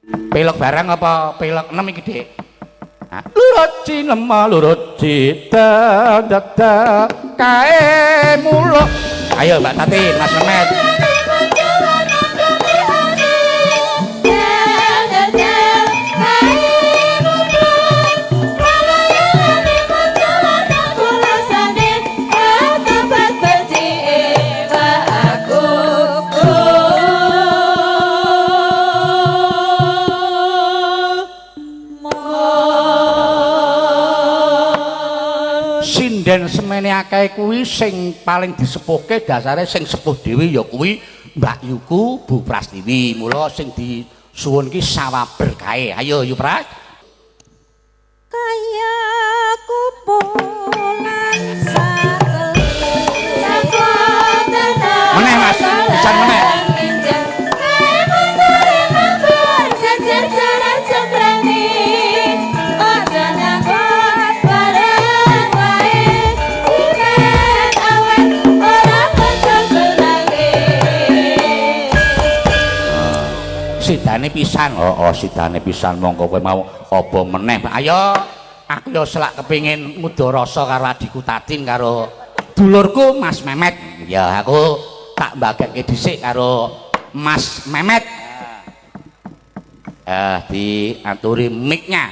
Pelok barang apa pelok 6 iki, Dik? Lurut cinema lurut cita dada kae muluk. Ayo Mbak Tati, Mas Memet. Sinden semene akeh kuwi sing paling disepuhke dasare sing sepuh dhewe ya kuwi Mbak Yuku Bu Prastiwi. Mula sing disuwun ki sawaber kae. Ayo Yu Pras. Kaya kupulan sakel. Meneh Mas, pisan meneh. Sidane pisan. Oh, sidane pisan monggo kowe mau apa meneh. Ayo, aku ya selak kepengin nguda rasa karo adikku Tatin karo dulurku Mas Memet. Ya aku tak mbageke dhisik karo Mas Memet. Diaturi mic-nya.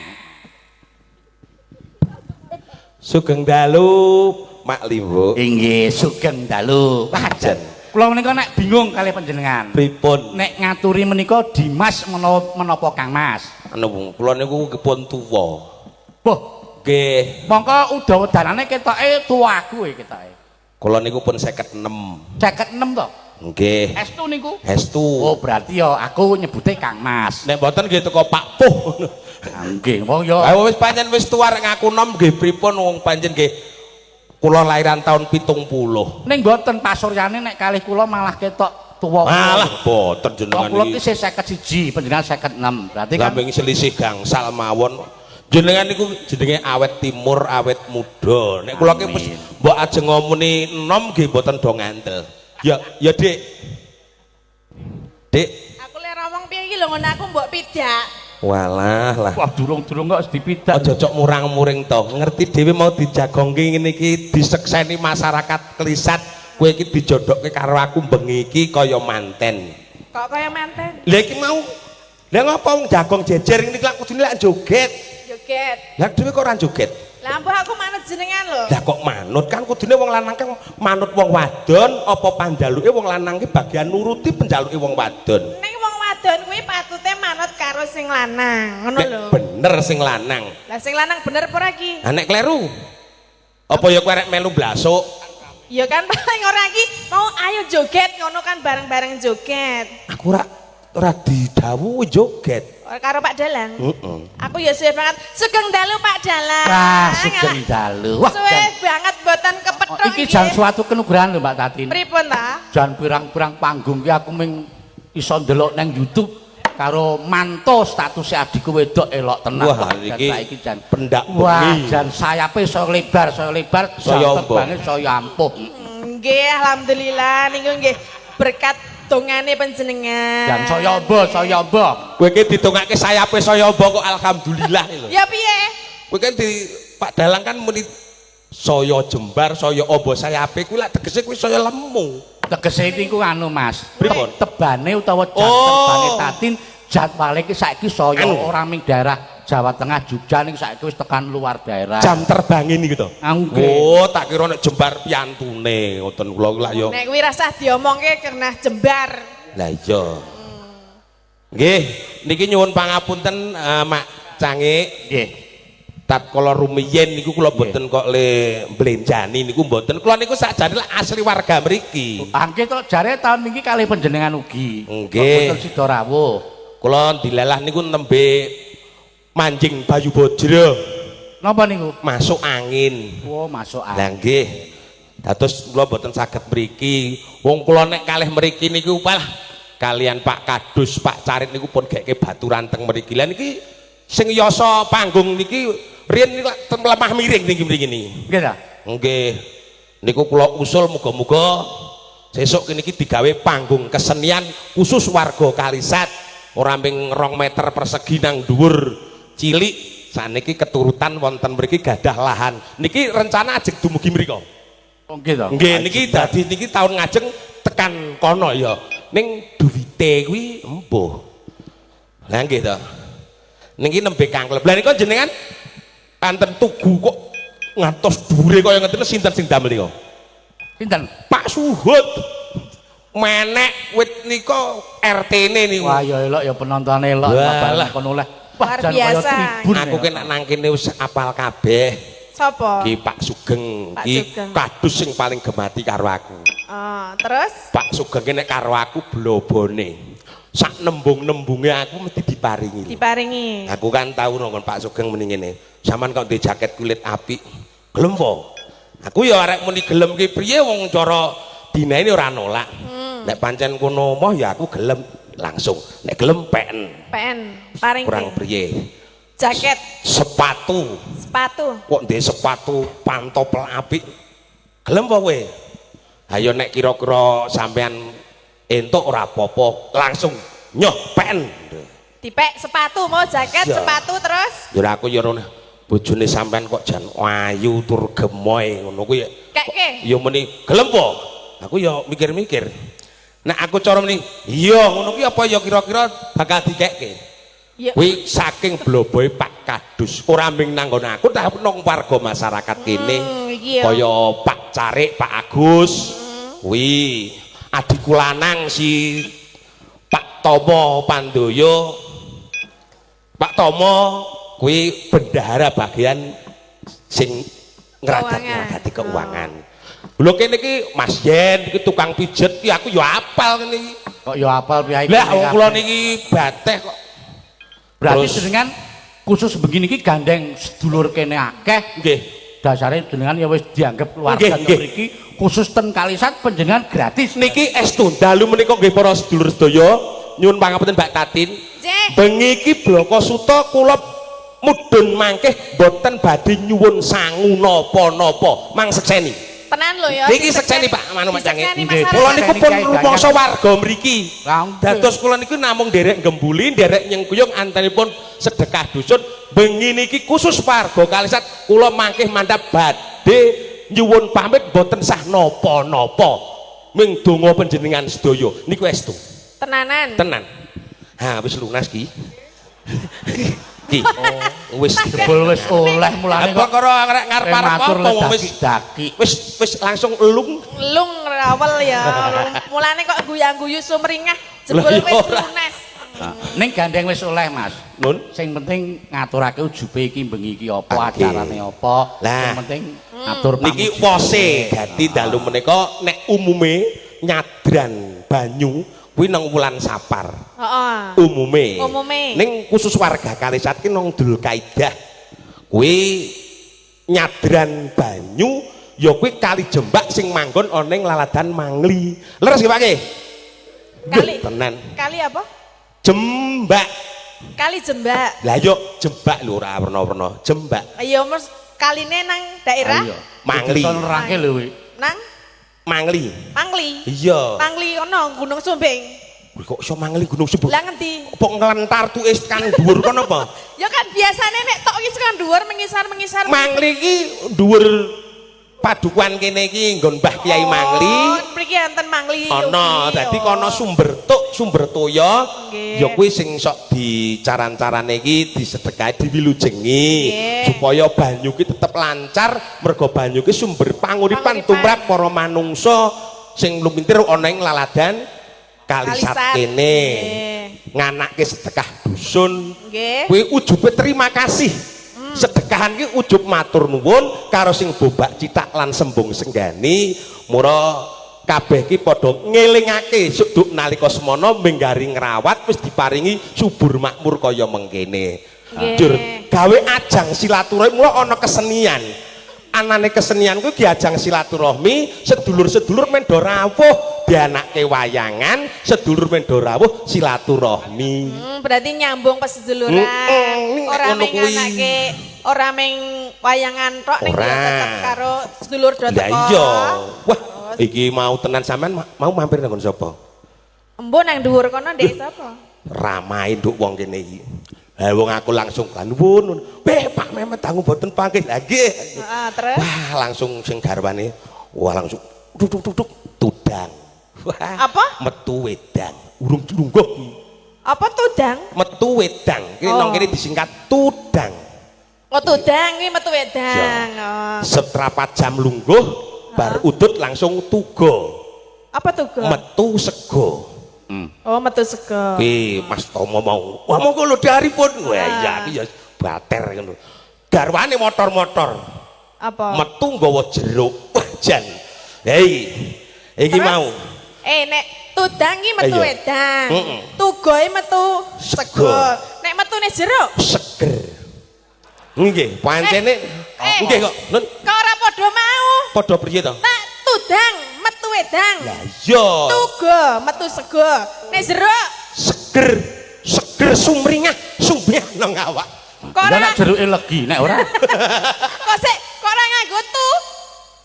Sugeng dalu Mak Limbuk. Inggih, sugeng dalu. Wah, jan. Kula menika nek bingung kalih panjenengan. Pripun? Nek ngaturi menika Dimas menapa Kang Mas? Anu kula niku pun tuwa. Boh, nggih. Mongko uda-udanane ketoke tuwa aku e ketoke. Kula niku pun 56. 56 to? Nggih. Estu niku? Estu. Oh, berarti ya aku nyebute Kang Mas. Nek mboten nggih teko Pak Puh. Nggih, wong ya. Ha wis pancen wis tuwa rek ngaku nom nggih pripun wong pancen nggih kula lahiran tahun 70. Ning mboten pasuryane nek kalih kula malah ketok tuwa. Malah boten jenengan iki. Kula ki 51, panjenengan 56. Berarti kan lambeng selisih gangsal mawon. Jenengan niku jenenge awet timur, awet muda. Nek kula ki wis mbok ajeng ngomuni enom nggih mboten do ngandel. Ya, ya Dik. Dik. Aku lek ngomong piye iki lho ngono aku mbok pidak. Walah lah. Wah, durung-durung kok dipidak. Aja cok murang-muring to. Ngerti dhewe mau dijagongke ngene iki disekseni masyarakat Klisat, kowe iki dijodokke karo aku bengi iki kaya manten. Kok kaya manten? Lha iki mau. Lah ngopo wong jagong jejer ngene iki lak kudune lak joget. Joget. Lah dhewe kok ora joget? Lah ampuh aku manut jenengan lho. Lah kok manut? Kan kudune wong lanang kan manut wong wadon, apa panjaluke wong lanang ki bagian nuruti penjaluke wong wadon. Ning wong wadon kuwi patute manut karo sing lanang, ngono lho. Bener sing lanang. Lah sing lanang bener apa ora iki? Lah nek kleru. Apa ya kowe arek melu blasuk? Ya kan paling ora iki mau ayo joget ngono kan bareng-bareng joget. Aku ora didhawuhi joget. Karo Pak Dalang. Heeh. Aku ya suwe banget. Sugeng dalu Pak Dalang. Wah, sugeng dalu. Wah, suwe banget mboten kepethuk iki jan suatu kenugrahan lho Mbak Tatin. Pripun ta? Jan pirang-pirang panggung ki aku ming iso ndelok nang YouTube karo manto status adikku wedok elok tenan. Wah, iki jan pendak bengi. Wah, jan sayape saya lebar, saya terbange saya ampuh. Nggih, alhamdulillah niku nggih berkat dongane panjenengan. Jan saya amba, saya amba. Kowe iki ditongake sayape saya amba kok alhamdulillah lho. Ya piye? Kowe kan di Pak Dalang kan muni saya jembar, saya amba sayape kuwi lak tegese kuwi saya lemu. Tegese niku anu Mas. Pripun? Tebane utawa jan tebane Tatin jadwale iki saiki saya ora ming daerah Jawa Tengah Jogja ning saiki wis tekan luar daerah. Jam terbange niku to. Nggih. Oh, tak kira nek jembar piantune ngoten kula lak ya. Nek kuwi rasah diomongke karena jembar. Lah iya. Nggih, niki nyuwun pangapunten Mak Cangik. Nggih. Tatkala rumiyin niku kula mboten kok le mblenjani niku mboten. Kula niku sakjane asli warga mriki. Ah nggih to jare taun niki kalih panjenengan ugi. Nggih. Mboten sida rawuh. Kula dilelah niku nembe manjing Bayu Bojro. Napa niku? Masuk angin. Oh, masuk angin. Lah nggih. Dados kula mboten saged mriki. Wong kula nek kalih mriki niku palah kalian Pak Kadus, Pak Carit niku pun geke baturan teng mriki. Lah niki sing yasa panggung niki riyen niku lemah miring niki mriki niki. Nggih ta? Nggih. Niku kula usul muga-muga sesuk niki digawe panggung kesenian khusus warga Kalisat. ora ming 2 meter persegi nang dhuwur cilik saniki keturutan wonten mriki gadah lahan. Niki rencana ajeng dumugi mriko. Oh nggih to. Nggih niki dadi niki taun ngajeng tekan kono ya. Ning duwite kuwi embuh. Lah nggih to. Niki nembe kangklep. Lah nika jenengan kanten tugu kok ngantos dhuwure kaya ngeten sinten sing damel nika? Sinten? Pak Suhud. Menek wit nika RT-ne niku. Wah ya elok ya penontone elok Walah. kono oleh. Wah Luar jan kaya biasa. tribun. Aku ki nek nang kene wis apal kabeh. Sopo? Ki Pak Sugeng, Pak ki Sugeng. kadus sing paling gemati karo aku. Oh, terus Pak Sugeng ki nek karo aku blobone. Sak nembung-nembunge aku mesti diparingi. diparingi. Aku kan tau nongkon Pak Sugeng muni ngene. Sampeyan kok ndek jaket kulit apik. Gelem po? Aku ya arek muni gelem ki priye wong cara dinaine ora nolak. Nek pancen kono moh ya aku gelem langsung. Nek gelem peken. PN paring Kurang priye. Jaket, Sepatu. sepatu. Kok ndek sepatu pantopel apik. Gelem apa kowe? Ayo nek kira-kira sampean entuk ora apa-apa, langsung nyoh peken. Dipek sepatu mau jaket, Iya. sepatu terus Ya aku ya rono bojone sampean kok jan ayu tur gemoy ngono kuwi. Keke. Ya muni gelem po? Aku ya mikir-mikir. Nek aku cara muni iya ngono kuwi apa ya kira-kira bakal dikekke. Ya. Kuwi saking bloboe Pak Kadus, ora ming nang nggon aku tapi nang warga masyarakat kene. Iki ya. Kaya Pak Carik, Pak Agus. Kuwi adikku lanang si Pak Tomo Pandoyo. Pak Tomo kuwi bendahara bagian sing ngragat-ngragati keuangan. Lho kene iki Mas Yen iki tukang pijet iki aku ya apal kene iki. Kok ya apal piye iki? Lah wong kula niki bateh kok. Berarti Terus- jenengan khusus begini iki gandeng sedulur kene akeh. Nggih. Dasare jenengan ya wis dianggap keluarga Nggih, nggih. mriki khusus ten Kalisat panjenengan gratis. Niki estu dalu menika nggih para sedulur sedaya nyuwun pangapunten Mbak Tatin. Nggih. Bengi iki Bloko Suta kula mudhun mangkeh mboten badhe nyuwun sangu napa-napa. Mang sekseni. Tenan lho ya. Niki sekseni Pak Manu Mak Cange. Disekseni Nggih. masyarakat. Kula niku pun Kiai rumangsa warga mriki. Lah, nggih. Dados kula niku namung nderek gembuli, nderek nyengkuyung antanipun sedekah dusun. Bengi niki khusus warga Kalisat kula mangkeh mandhap badhe nyuwun pamit mboten sah napa-napa. Ming donga panjenengan sedaya niku estu. Tenanan. Tenan. Ha wis lunas ki. Ki. Wis Jebul wis oleh mulane Apa kok karo arek ngarep-arep matur apa wong wis daki. wis wis langsung elung. Lung rawel ya. Mulane kok guyang-guyu sumringah jebul Lah, iya wis ora. lunas. Ning gandeng wis oleh Mas. Nun. Sing penting ngaturake ujube iki bengi iki apa Oke. acarane apa. Lah. Sing penting ngatur Niki pamuji. wose dadi dalu menika nek umume nyadran banyu kuwi nang wulan Sapar. Heeh. Umume. Umume. Ning khusus warga Kalisat ki nang Dulkaidah. Kuwi nyadran banyu ya kuwi kali Jembak sing manggon ana ning Laladan Mangli. Leres nggih Pak nggih? Kali. Duh, tenan. Kali apa? Jembak. Kali Jembak. Lah yo Jembak lho ora werna-werna, Jembak. Ayo mas kaline nang daerah Ayo. Mangli. Iso nerangke lho kuwi. nang Mangli. Mangli. Iya. Mangli kono Gunung Sumbing. Kuwi kok iso Mangli Gunung Sumbing? Lah ngendi? Apa nglentar tuke kang dhuwur kono apa? Ya kan biasane nek tok iki tekan dhuwur mengisar-mengisar. Mangli iki dhuwur padukuan kene iki nggon Mbah Kiai Mangli. Oh, mriki enten Mangli. Ana, ugi, dadi oh. kono sumber tuk, sumber toya Nggih. ya kuwi sing sok dicaran-carane iki disedekahi diwilujengi Nggih. supaya banyu ki tetep lancar mergo banyu ki sumber panguripan Panguripan. tumrap para manungsa sing lumintir ana ing laladan Kalisat Kalisat. kene. Nggih. Nganake sedekah dusun. Nggih. Kuwi ujube terima kasih. Sedekahan ki ujub matur nuwun karo sing bobak cithak lan sembung senggani mura kabeh ki padha ngelingake suduk nalika semana minggari ngrawat wis diparingi subur makmur kaya mengkene. Nggih. Jur gawe ajang silaturahmi mula ana kesenian. Anane kesenian kuwi ki ajang silaturahmi, sedulur-sedulur men do rawuh dianake wayangan, sedulur men do rawuh silaturahmi. Berarti nyambung peseduluran. Ora Ngono meng kuwi. anake, ora meng wayangan tok ning Ora. ya tetep karo sedulur do Lah teko. iya. Wah, iki mau tenan sampean mau mampir nang nggon sapa? Embo nang dhuwur kono ndek sapa? Ramai nduk wong kene iki. Lah wong aku langsung nuwun. Weh, Pak Memet dangu boten panggih. Lah nggih. Heeh, terus Wah, langsung sing garwane wah langsung duk duk duk duk tudang. Wah. Apa? Metu wedang. Urung lungguh kuwi. Apa tudang? Metu wedang. Iki Oh. nang kene disingkat tudang. Oh, tudang kuwi metu wedang. Oh. Seprapat jam lungguh bar udut langsung tuga. Apa tuga? Metu sego. Oh, metu sego. Kuwi Mas Tomo mau. Wah, monggo lho diaripun. Wah, iya iki ya bater ngono. Garwane motor-motor. Apa? Metu nggawa jeruk. Wah, jan. Hei. Iki Terus? mau. Eh, nek tudang ki metu Iya. wedang. Heeh. Tugoe metu sego. Sego. Nek metune jeruk, Seger. Nggih, pancene Eh. nggih kok. Nun, kok ora padha mau? padha priye to? Tak tudang metu wedang. Lah iya. Tugo metu sego. Nek jeruk Seger, seger sumringah, sumringah nang awak. kok Lah ora nek jeruke legi nek ora. kok sik kok ora nganggo tu?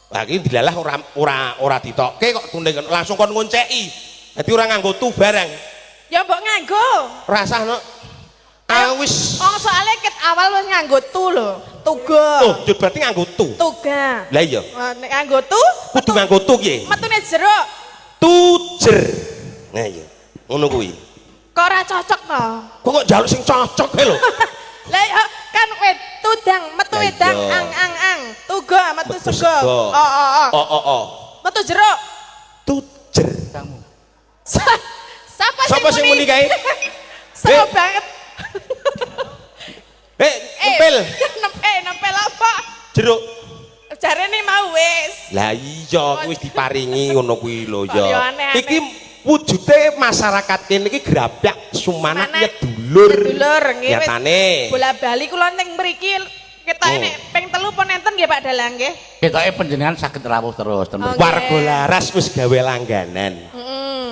Lah iki dilalah ora ora ora ditokke kok tune langsung kon ngonceki. Dadi ora nganggo tu barang. Ya mbok nganggo. Rasah no. Ah wis. Wong soalnya ket awal wis nganggo tu lho. Tugo. Oh, jur berarti nganggo tu. Tuga. Lah iya. Nek nganggo tu, Kudu nganggo tu piye? metune jeruk. Tujer. Nah iya. Ngono kuwi. Kok ora cocok to? Kok kok njaluk sing cocok kae lho. Lah ya, kan wed tudang metu Lah wedang iya. ang ang ang. Tuga metu Metu sego. sego. Oh oh oh. Oh oh oh. Metu jeruk. Tujer. Sapa Sapa sing muni kae? Seru Eh. banget. Eh, nempel Nempel, nempel apa? jeruk. Jarene mau wis. Lah iya kuwi wis diparingi ngono kuwi lho Kok ya ya. aneh-aneh. Iki wujude masyarakat kene iki grapyak sumanak Sumanak, nyedulur. Sedulur nggih wis. Nyatane. Bola-bali kula ning mriki ketoke Hmm. nek ping 3 pun enten nggih Pak Dalang nggih. Ketoke panjenengan saged rawuh terus ten. Oke. Warga Laras wis gawe langganan.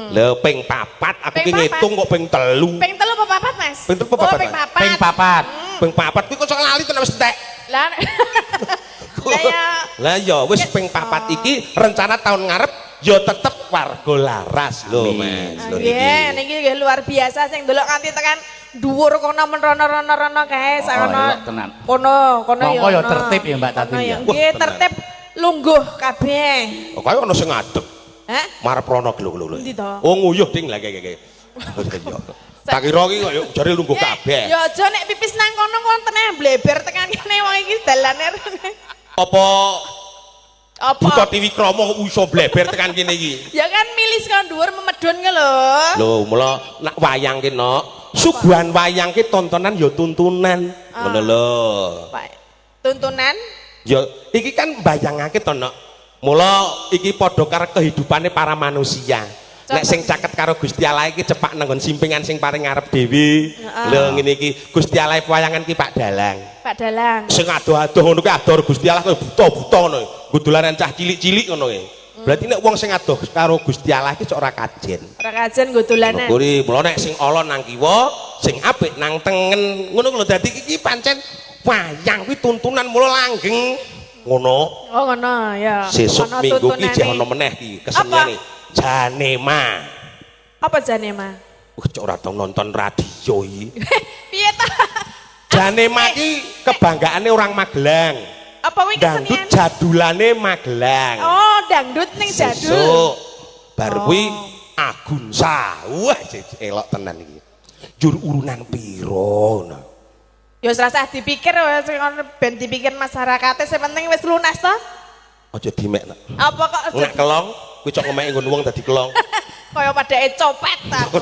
Lho ping papat aku Ping ki papat. ngitung kok ping telu. Ping 3 apa papat, Mas? Ping telu apa Oh, papat, ping Mas? papat. Ping papat. Ping papat kuwi kok sok lali tenan wis entek. Lah. Lah ya Lah ya wis ping papat iki rencana tahun ngarep ya tetep warga Laras lho Amin. Mas. Lho Nggih, niki nggih luar biasa sing ndelok nganti tekan dhuwur kono menrono-rono-rono kae sakono. Oh, elok tenan. Kono, kono ya. Mongko ya ono. tertib ya, Mbak Tatin Kono ya. Nggih, Wah, tenan. tertib lungguh kabeh. Oh, kaya ono sing ngadeg. Hah? Marep rono lho lho lho. Endi to? Oh nguyuh ding lah kae kae. Iya. Tak kira iki kok jare lungguh kabeh. Ya aja nek pipis nang kono kono teneh bleber tekan kene wong iki dalane. Apa Apa? Buta Tiwikrama kok iso bleber tekan kene iki? Ya kan milih saka dhuwur memedhun ke lho. Lho, mula nak wayang ki nok, suguhan wayang ki tontonan ya tuntunan. Ngono lho. Pak, tuntunan Ya iki kan bayangake to nok. Mula iki padha karo kehidupane para manusia. Nek sing caket karo Gusti Allah iki cepak nang nggon simpingan sing paling ngarep dhewe. Lho ngene iki Gusti Allah wayangan ki Pak Dalang. Pak Dalang. Sing adoh-adoh ngono kuwi adoh Gusti Allah kaya buta-buta ngono. Nggo dolanan cah cilik-cilik ngono kuwi. Berarti nek wong sing adoh karo Gusti Allah iki cok ora kajen. Ora kajen nggo dolanan. Kuwi mula nek sing ala nang kiwa, sing apik nang tengen. Ngono lho dadi iki pancen wayang kuwi tuntunan mula langgeng. Ngono. Oh ngono ya. Sesuk Ono minggu ki jeh tuntunane. ono meneh ki keseniane. Janema. Apa Janema? Wah, cok ora tau nonton radio iki. Piye ta? Janema ki kebanggaane orang Magelang. Apa kuwi Dangdut kesenian? jadulane Magelang. Oh, dangdut ning jadul. Sesuk bar Oh. kuwi Agunsa. Wah, elok tenan iki. Jur urunan piro ngono. Ya wis rasah dipikir wis ngono ben dipikir masyarakate sing penting wis lunas to. Aja dimek nak. Apa kok Nek kelong, kuwi cok ngemeki nggon wong dadi kelong. kaya padake copet aku.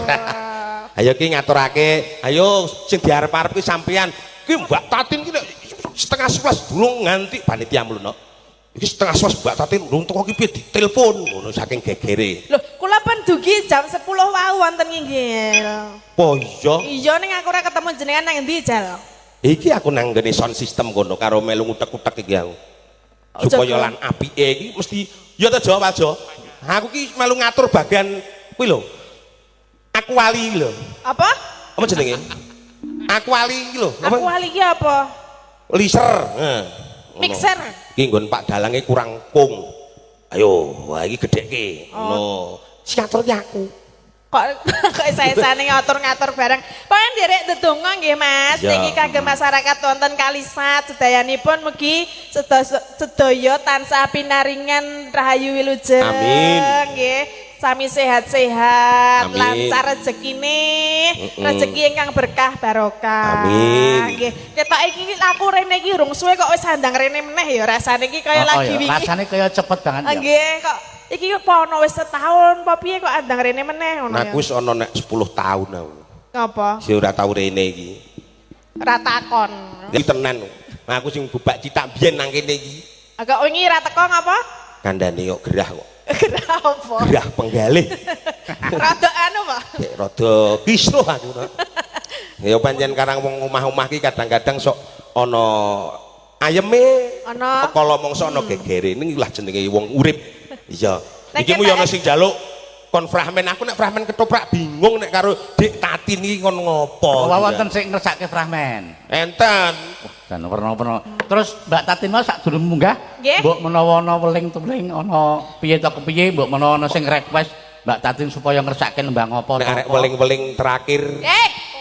Ayo ki ngaturake, ayo sing diarep-arep ki sampean. Ki Mbak Tatin ki nek 10:30 durung nganti panitia mlunok. Iki 10:30 Mbak Tatin durung teko ki piye ditelepon ngono saking gegere. Loh, kula pun dugi jam 10 wau wonten nginggil. Apa iya? Iya ning aku ora ketemu jenengan nang endi, Jal? Iki aku nang nggone sound system kono karo melu ngutek-utek iki aku. Supaya lan apike iki mesti ya ta Jo, Pak Jo. Aku ki melu ngatur bagian kuwi lho. Aku wali lho. Apa? Apa jenenge? Aku wali iki lho. Apa? Aku wali ki apa? Liser. Heeh. Mixer. Iki nggon Pak Dalange kurang kung. Ayo, wah iki gedhekke. Ngono. Sing ngatur ki aku. Kok kok saya-sane ngatur-ngatur bareng. Pokoke nderek ndedonga nggih Mas, niki kagem masyarakat wonten Kalisat sedayanipun mugi sedaya tansah pinaringan rahayu wilujeng. Amin. Nggih. Sami sehat-sehat, lancar rezekine, rezeki ingkang berkah barokah. Amin. Nggih. Ketok iki aku rene iki urung suwe kok wis sandang rene meneh ya, rasane iki kaya lagi wingi. Rasane kaya cepet banget ya. Nggih, kok iki kok ana wis setahun apa piye kok andang rene meneh ngono ya. Aku wis ana nek 10 tahun aku. Ngapa? Si ora tau rene iki. Ora takon. Iki tenan. Aku sing bubak citak biyen nang kene iki. Agak wingi ora teko ngapa? Kandhane kok gerah kok. Gerah apa? Gerah penggalih. Rada anu, Pak. Rada kisruh aku. Ya pancen karang wong omah-omah ki kadang-kadang sok ana ayeme, ana kala mongso ana gegere. Ning lah jenenge wong urip. Iya. Iki mu yo ana sing njaluk kon fragmen, aku nek fragmen ketoprak bingung nek karo Dik Tatin iki kon ngopo. Wah, wonten sing ngersake fragmen. Enten. Dan werna-werna. Terus Mbak Tatin mau sadurunge munggah, mbok menawa ana weling-weling ana piye to kepiye, mbok menawa ana sing request Mbak Tatin supaya ngersake nembang apa. Nek arek weling-weling terakhir.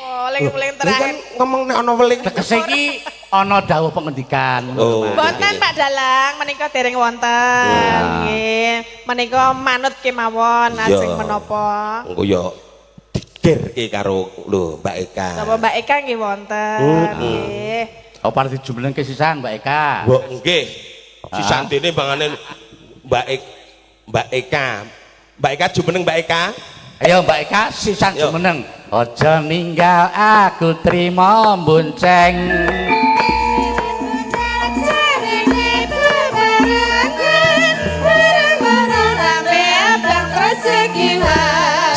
Weling-weling terakhir. Kan ngomong nek ana weling. Tegese iki ana dawuh pengendikan. Oh. Wonten Pak Dalang menika dereng wonten. Nggih. Menika manut kemawon ajeng menapa. Engko ya digerke karo lho Mbak Eka. Sapa Mbak Eka nggih wonten. Nggih. Apa arep dijumlengke sisan Mbak Eka? Mbok nggih. Sisan dene bangane Mbak Eka. Mbak Eka jumeneng Mbak Eka. Ayo Mbak Eka sisan jumeneng. Aja ninggal aku trimo bonceng.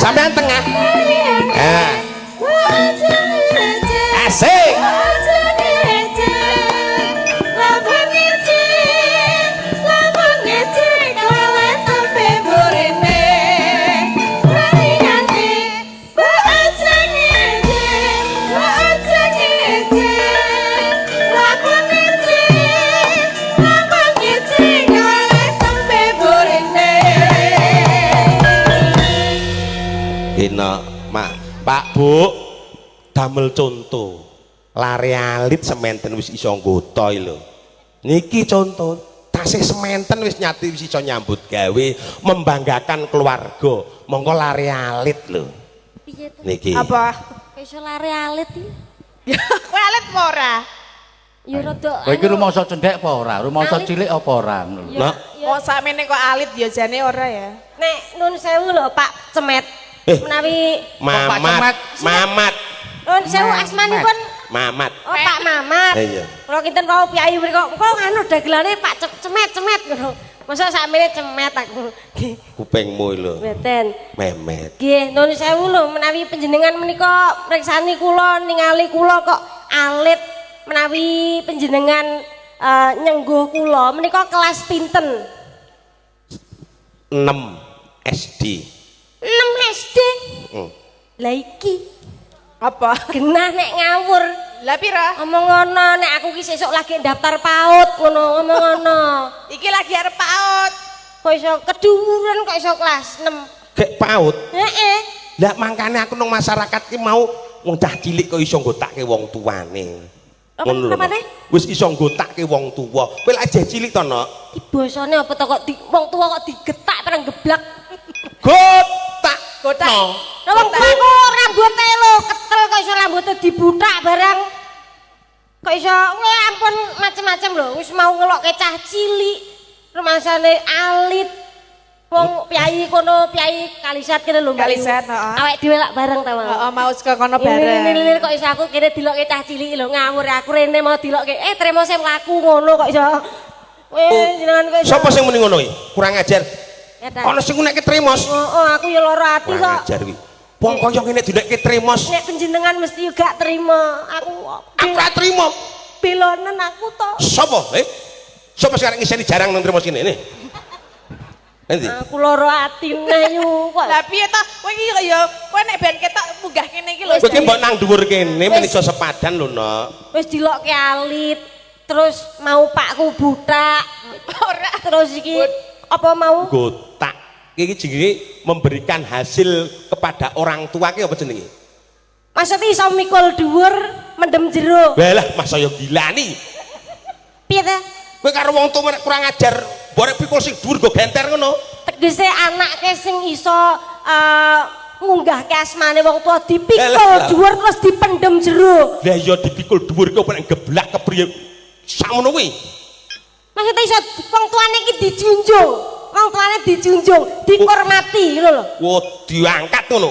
Sampean tengah. Asik. Mak, Pak Bu, damel contoh. Lare alit sementen wis iso nggoto lho. Niki contoh, tasih sementen wis nyati wis iso nyambut gawe, membanggakan keluarga. Monggo lare alit lho. Piye to? Niki. Apa? Kok iso lare alit iki? Ya kowe alit apa ora? Ya rada. Kowe iki rumangsa cendhek apa ora? Rumangsa cilik apa ora ngono lho. Kok sakmene kok alit ya jane ora ya. Nek nun sewu lho Pak Cemet. Menawi Mamat, Mamat. Nun sewu asmanipun Mamat. Oh, Pak Mamat. Iya. Kula kinten wau piyayi mriku, kok anu dagelane Pak Cemet-cemet ngono. Mosok sakmene cemet aku. Kupingmu lho. Mboten. Memet. Nggih, nun sewu lho menawi panjenengan menika mriksani kula ningali kula kok alit menawi panjenengan nyengguh kula menika kelas pinten? 6 SD. 6 SD. Lah iki apa? Genah nek ngawur. Lah pira? Omong ngono nek aku ki sesuk lagi daftar PAUD ngono, ngomong ngono. Iki lagi arep PAUD. Kok iso keduwuren kok iso kelas 6. Gek PAUD? Heeh. Lah mangkane aku nang masyarakat ki mau wong cah cilik kok iso nggotake wong tuane. Ngono lho. Wis iso nggotake wong tuwa. Kowe lak jeh cilik to, Nok? Ki basane apa to kok wong tuwa kok digetak perang geblak. Gotak. Gotak. Lah wong tuwa kok rambuté lho ketel kok iso rambute dibuthak barang. Kok iso ampun macem-macem lho, wis mau ngelokke cah cilik, rumasane alit. Wong piyayi kono, piyayi Kalisat kene lho Mbak. Kalisat, heeh. Awake dhewe lak bareng ta, Mang. Heeh, mau saka kono bareng. Ini kok iso aku kene dilokke cah cilik lho ngawur aku rene mau dilokke. Tremo sing mlaku ngono kok iso. Jenengan kok iso. Sapa sing muni ngono iki? Kurang ajar. Ana sing nekke tremos. Heeh, aku ya lara ati kok. Kurang ajar kuwi. Wong kaya ngene dinekke tremos. Nek panjenengan mesti gak terima. Aku ora trimo. Belonen aku to. Sapa? Sapa sekarang ngiseni jarang nang tremos kene? Endi? Aku lara atine yu kok. Lah piye to? Kowe iki ya kowe nek ben ketok munggah kene iki lho. Kowe iki mbok nang dhuwur kene men iso sepadan lho, Nok. Wis dilokke alit, terus mau pakku buthak. Ora. Terus iki apa mau? Gotak. Iki jenenge memberikan hasil kepada orang tua ki apa jenenge? Maksudnya iso mikul dhuwur, mendem jero. Walah, mas saya gilani. Piye ta? Kowe karo wong tuwa nek kurang ajar, borek pikul sing dhuwur go genter ngono. Tegese anake sing iso ngunggahke asmane wong tua dipikul Lah, lah. dhuwur terus dipendem jero. Lah iya, dipikul dhuwur ki apa nek geblak kepriye? Sakmono kuwi. Maksudnya iso wong tuane iki dijunjung. Wong tuane dijunjung, dihormati ngono lho. Wo, diangkat ngono.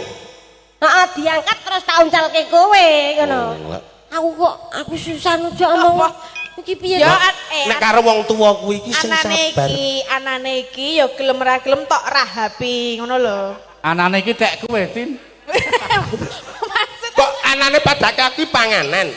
Heeh, diangkat terus tak uncalke kowe ngono. Oh, Aku kok aku susah nujak omong. Apa? Iki piye Ya to? Nek karo wong tuwa kuwi iki sing anane sabar. iki, anane iki ya gelem ra gelem tok rahapi ngono lho. Anane iki tek kowe, Tin. Maksud Kok anane padake aku panganan.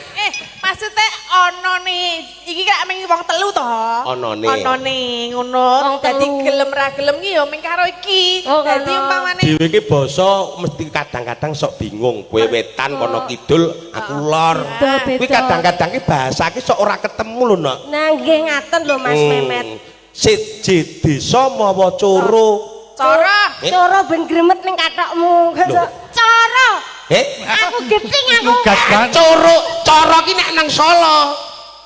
Maksudnya ono nih, iki kan mung wong telu to. Onone. Onone ngono. Wong Dadi telu. gelem ra gelem ki ya mung karo iki. Oh, Dadi ngono. umpamane Dhewe iki basa mesti kadang-kadang sok bingung. Kowe wetan kono kidul, aku lor. Beda-beda. Kuwi kadang-kadang ki bahasa ki sok ora ketemu lho, Nok. Nah, nggih ngaten lho, Mas Memet. Siji desa mawa coro. Cara. Eh? Cara ben gremet ning kathokmu. Lho. Cara. Eh? Aku geting aku. Lugas banget. Coro, coro ki nek nang Solo.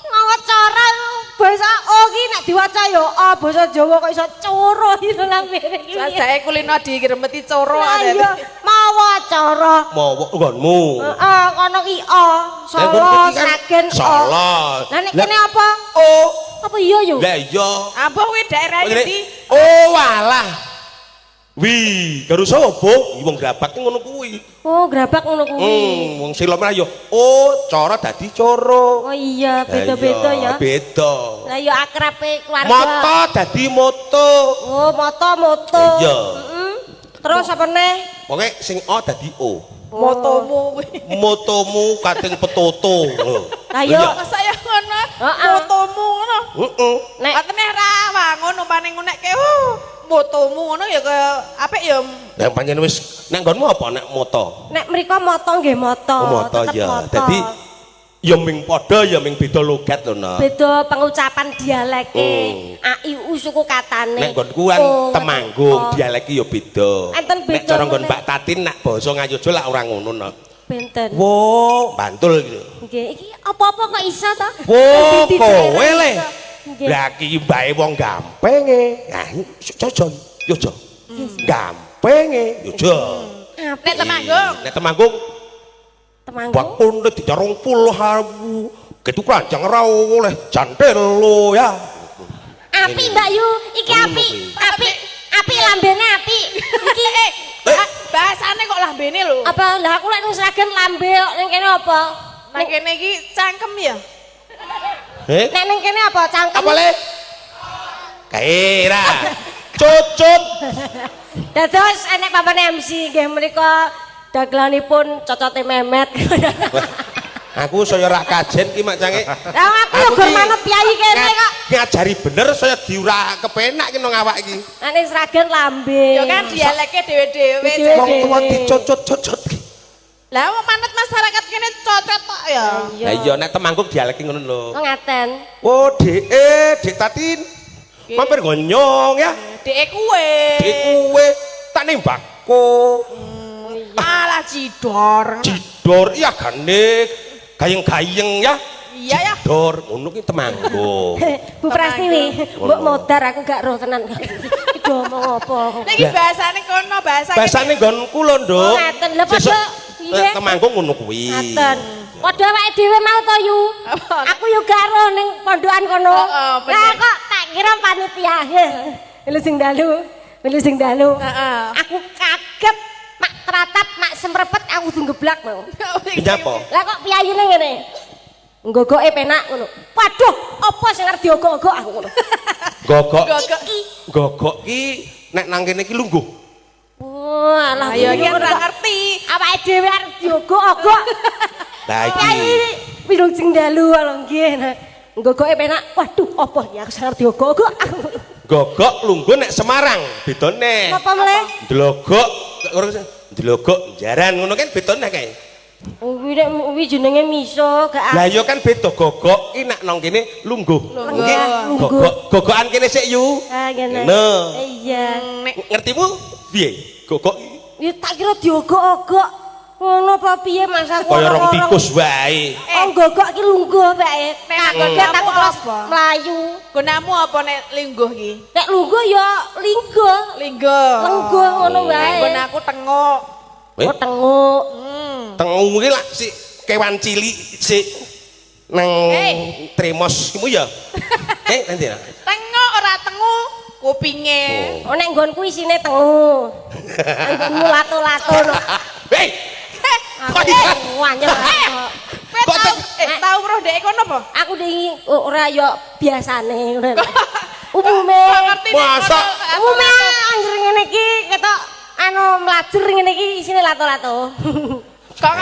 Mawa cara basa O ki nek diwaca ya O, basa Jawa kok iso coro iki lambene iki. Sajake kulino digremeti coro. Lah iya, mawa cara. Mawa nggonmu. Heeh, kono ki O, Lah, Solo, nggonku ki kan Sragen O. Solo. Lah nek Lah, kene apa? O. Apa iya yo? Lah iya. Ambuh kuwi daerah Ngene, endi? Oh walah. Wih, karo sapa? Iki wong Grabak ki ngono kuwi. Oh, Grabak ngono kuwi. Wong Silom ya. Oh, cara dadi coro. Oh iya, beda-beda ya. Beda. Lah ya akrabe keluarga. Moto dadi moto. Oh, moto moto. Iya. Heeh. Terus apa neh? Pokoke sing O dadi O. Motomu kuwi. Motomu kating petoto. Lah iya. Masa ya ngono? Heeh. Motomu ngono. Heeh. Nek Atene ra wangun umpane ngunekke motomu ngono ya kaya apik ya. Lah pancen wis nek nggonmu apa nek moto? Nek mriko moto nggih moto. Oh, moto tetep ya. moto. Dadi ya ming padha ya ming beda logat lho, Nak. Beda pengucapan dialeke. A I U suku katane. Nek nggonku kan O, Temanggung, O. dialek ya beda. Enten Nek beda cara nggon meneh. Mbak Tatin nak basa Ngayogya lak ora ngono, Nak. Benten. Wo, Bantul gitu. Nggih, iki apa-apa kok iso to? Wo, Di kowe daerah le. iso. Nggih. Lah iki mbae wong gampenge. Nah, jojo, yo jo. Gampenge, yo jo. Apik. Nek Temanggung. Nek Temanggung Temanggung. bakun dijarung puluh awu. Gitu keranjang ra oleh jantel lo ya. Apik Mbak Yu, iki apik. Apik. Apik lambene apik. Iki Bahasane kok lambene lho. Apa lah aku lek nang Sragen lambe kok ning kene apa? Nang kene iki cangkem ya. Eh? Nek ning kene apa cangkem? Apa le? Kae ra. Cucut. Dados enek papane MC nggih menika dagelanipun cocote Memet. Aku saya ora kajen ki mak cange. Lah aku yo gur manut piyayi kene kok. Ngajari bener saya diura kepenak ki nang awak iki. Nek ning Sragen lambe. Ya kan dialeke dhewe-dhewe. Dhewe-dhewe. Wong tua dicucut-cucut. Lah wong manut masyarakat kene cocot tok ya. Lah iya nek Temanggung dialeke ngono lho. Kok ngaten? Oh, Dek, Dek Tatin. Mampir gonyong ya. Dek kuwe. Dek kuwe tak nembakku. Alah cidor. Jidor iya gane gayeng-gayeng ya. Iya ya. Jidor ngono ki Temanggung. Bu Prastiwi, mbok modar aku gak roh tenan. Iki do omong apa? Nek iki bahasane kono, bahasa Bahasane nggonku lho, Nduk. Oh, ngaten. Lah, padha, iya. Temanggung ngono kuwi. Ngaten. Padha awake dhewe mau to, Yu. Apa? Aku yo gak roh ning pondokan kono. Heeh, bener. Lah kok tak kira panitia. Melu sing dalu, melu sing dalu. Heeh. Aku kaget mak teratap, mak semrepet aku kudu geblak mau. Nyapa? Lah kok piyayine ngene? Nggogoke penak ngono. Waduh, apa sing arep diogok-ogok aku ngono. Gogok. Gogok. Iki. Gogok ki nek nang kene ki lungguh. Oh, alah. Ayo iki ngono ora kok. ngerti. Awake dhewe arep diogok-ogok. Lah iki. Kyai wilujeng dalu lho nggih. Nah, nggogoke penak. Waduh, apa ya aku sing arep diogok-ogok aku. Gogok lungguh nek Semarang, bedone. Apa mleh? Ndlogok, ndlogok jaran ngono kan bedone kae. Kuwi nek kuwi jenenge miso gak Lah iya kan beda gogok ki nek nang kene lungguh. Nggih, Lungguh. gogok gogokan kene sik yu. Ah, ngene. Ngono. Iya. Nek Ngerti Bu? Piye? Gogok Ya tak kira diogok-ogok. Ngono apa piye Mas aku? kaya rong tikus wae. Oh, gogok ki lungguh wae. Nek Kaget aku terus apa? mlayu. Gunamu apa nek lingguh ki? Nek lungguh ya lingguh. Lingguh. Lengguh ngono wae. Nggon aku tenguk. Oh, tenguk. Tengu ki lak si kewan cilik si nang tremos iku ya. Nanti ya. Tenguk ora tengu kupinge. Oh, nek nggonku isine tengu. Nggonmu lato-lato no. Hei. Aku wanyel. Kowe tau tau roh dhek kono apa? Aku wingi ora ya biasane ngono. Umume. Masa? Umume anjir ngene iki ketok anu mlajer ngene iki isine lato-lato. Kok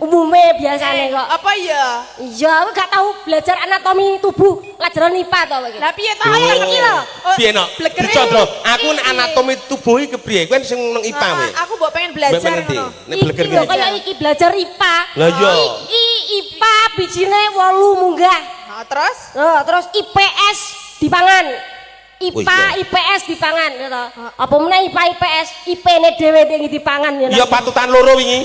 umume biasane kok. Apa ya? Iya, aku gak tau belajar anatomi tubuh, pelajaran IPA to kowe iki. Lah piye to? Iki lho. Piye no? Dicondro, aku nek anatomi tubuh iki kepriye? Kowe sing nang IPA kowe. Aku mbok pengen belajar ngono. Nek bleger ngene. Kaya iki belajar IPA. Lah iya. Iki IPA bijine 8 munggah. Heeh, terus? Loh, terus IPS dipangan. IPA, IPS dipangan ya to. Apa meneh IPA IPS, IP-ne dhewe sing dipangan ya. Iya patutan loro wingi.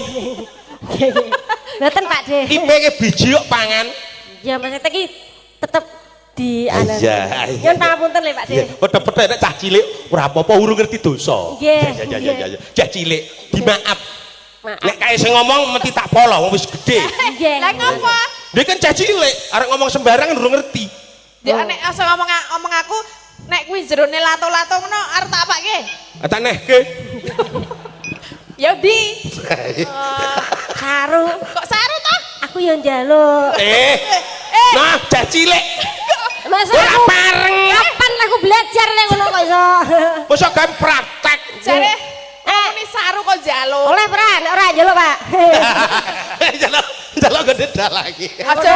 Mboten Pak De. IP ke biji kok pangan. Ya maksudnya iki tetep di anu. Iya. Nyun pangapunten lho Pak De. Pedhe-pedhe nek cah cilik ora apa-apa urung ngerti dosa. Iya. Ya. Cah cilik dimaaf. Maaf. Nek kae sing ngomong mesti tak polo wong wis gedhe. Nggih. Lah ngopo? Dia kan cah cilik, arek ngomong sembarangan urung ngerti. Ya nek asa ngomong omong aku nek kuwi jerone lato-lato ngono arep tak apake? Tak nehke. Ya di. Saru. Kok saru toh? Aku yo njaluk. Nah, cah cilik. Masa Ora aku pareng. Kapan aku belajar nek ngono kok iso. Mosok gawe praktek. Jare ini saru kok njaluk. Oleh ora nek ora njaluk, Pak. Njaluk, njaluk gede lagi. Aja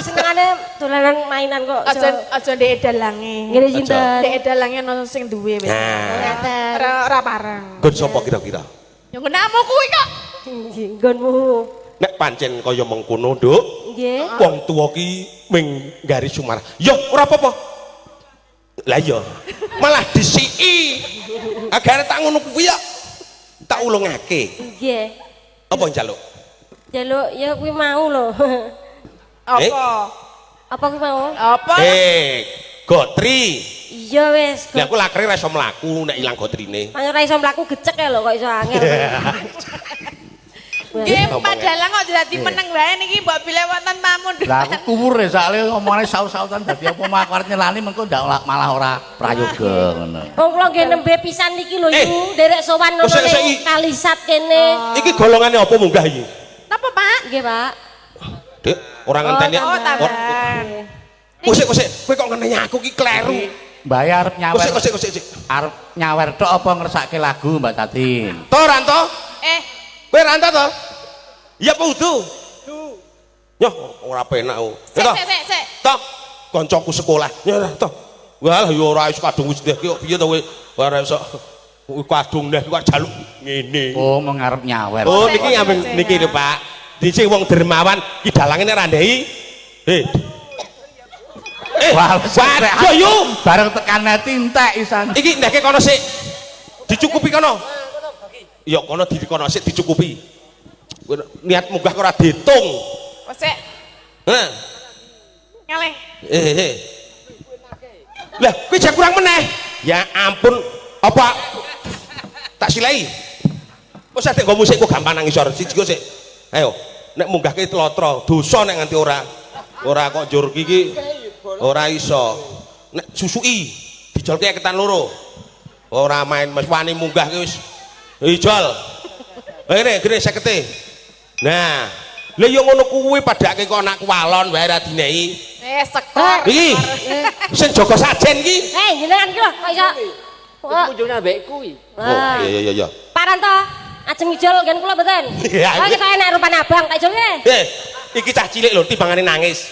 senengane dolanan mainan kok. Aja ndek dalange. Ngene sinten? Ndek dalange ono sing duwe wis. Ora ora pareng. Nggon sapa kira-kira? Ya nggonmu kuwi kok. Nggonmu. Nek pancen kaya mengkono, Nduk. Nggih. Wong tuwa ki ming nggaris sumarah. Ya ora apa-apa. Lah iya. Malah disiki. Agane tak ngono kuwi ya. Tak ulungake. Nggih. Apa njaluk? Njaluk ya kuwi mau lho. Apa? Apa kuwi mau? Apa? Gotri. Iya wis. Lah aku lakre ora iso mlaku nek ilang gotrine. Ora iso mlaku gecek ya lho kok iso angel. Nggih, padahal kok dadi meneng wae niki mbok bilih wonten tamu. Lah aku kuwur e soalé omongane saut-sautan dadi apa mau aku arep nyelani mengko ndak malah ora prayoga ngono. Wong kula nggih nembe pisan niki lho Yu, nderek sowan ngono Kalisat kene. Iki golongane apa munggah iki? Napa, Pak? Nggih, Pak. Dik, ora ngenteni. Oh, tambahan. Kosek, kowe kok ngenteni aku ki kleru. Mbak arep nyawer. Kosek. Arep nyawer tok apa ngersake lagu Mbak Tatin? To Ranto? Kowe Ranto to? Iya apa udu? Nyoh, ora penak ku. Sik. Toh, kancaku sekolah. Nyoh, toh. Wah, ya ora iso kadung wis ndeh ki kok piye to kowe? Ora iso kadung ndeh kok jaluk ngene. Oh, mung arep nyawer. Oh, niki ngambeng niki lho, Pak. Dhisik wong dermawan ki dalange nek ra ndehi. Waduh yu, bareng tekan ati entek isan. Iki ndehke kono sik. Dicukupi kono. Ya kono di kono sik dicukupi. Niat munggah kok ora diitung. Sik. Heeh. Ngalih. Lah, kuwi jak kurang meneh. Ya ampun, apa tak silai. Wis adek nggo musik kok gampang nang isor. Siji kok sik. Ayo, nek munggahke tlotro, dosa nek nganti ora. Ora kok njur iki ora iso. Nek susuki dijolke ketan loro. Ora main wis wani munggah ki wis. Ijol. Ngene, gene 50. Nah, lha yo ngono kuwi padake kok anak kuwalon wae ra dinehi. Sekor. Iki sing jaga sajen iki. Jenengan iki lho kok iso. Kunjungane ambek kuwi. Oh, iya. Pak Ranto, ajeng ijol nggen kula mboten? Iya. Oh, kita enak rupane abang, tak ijolke. Iki cah cilik lho timbangane nangis.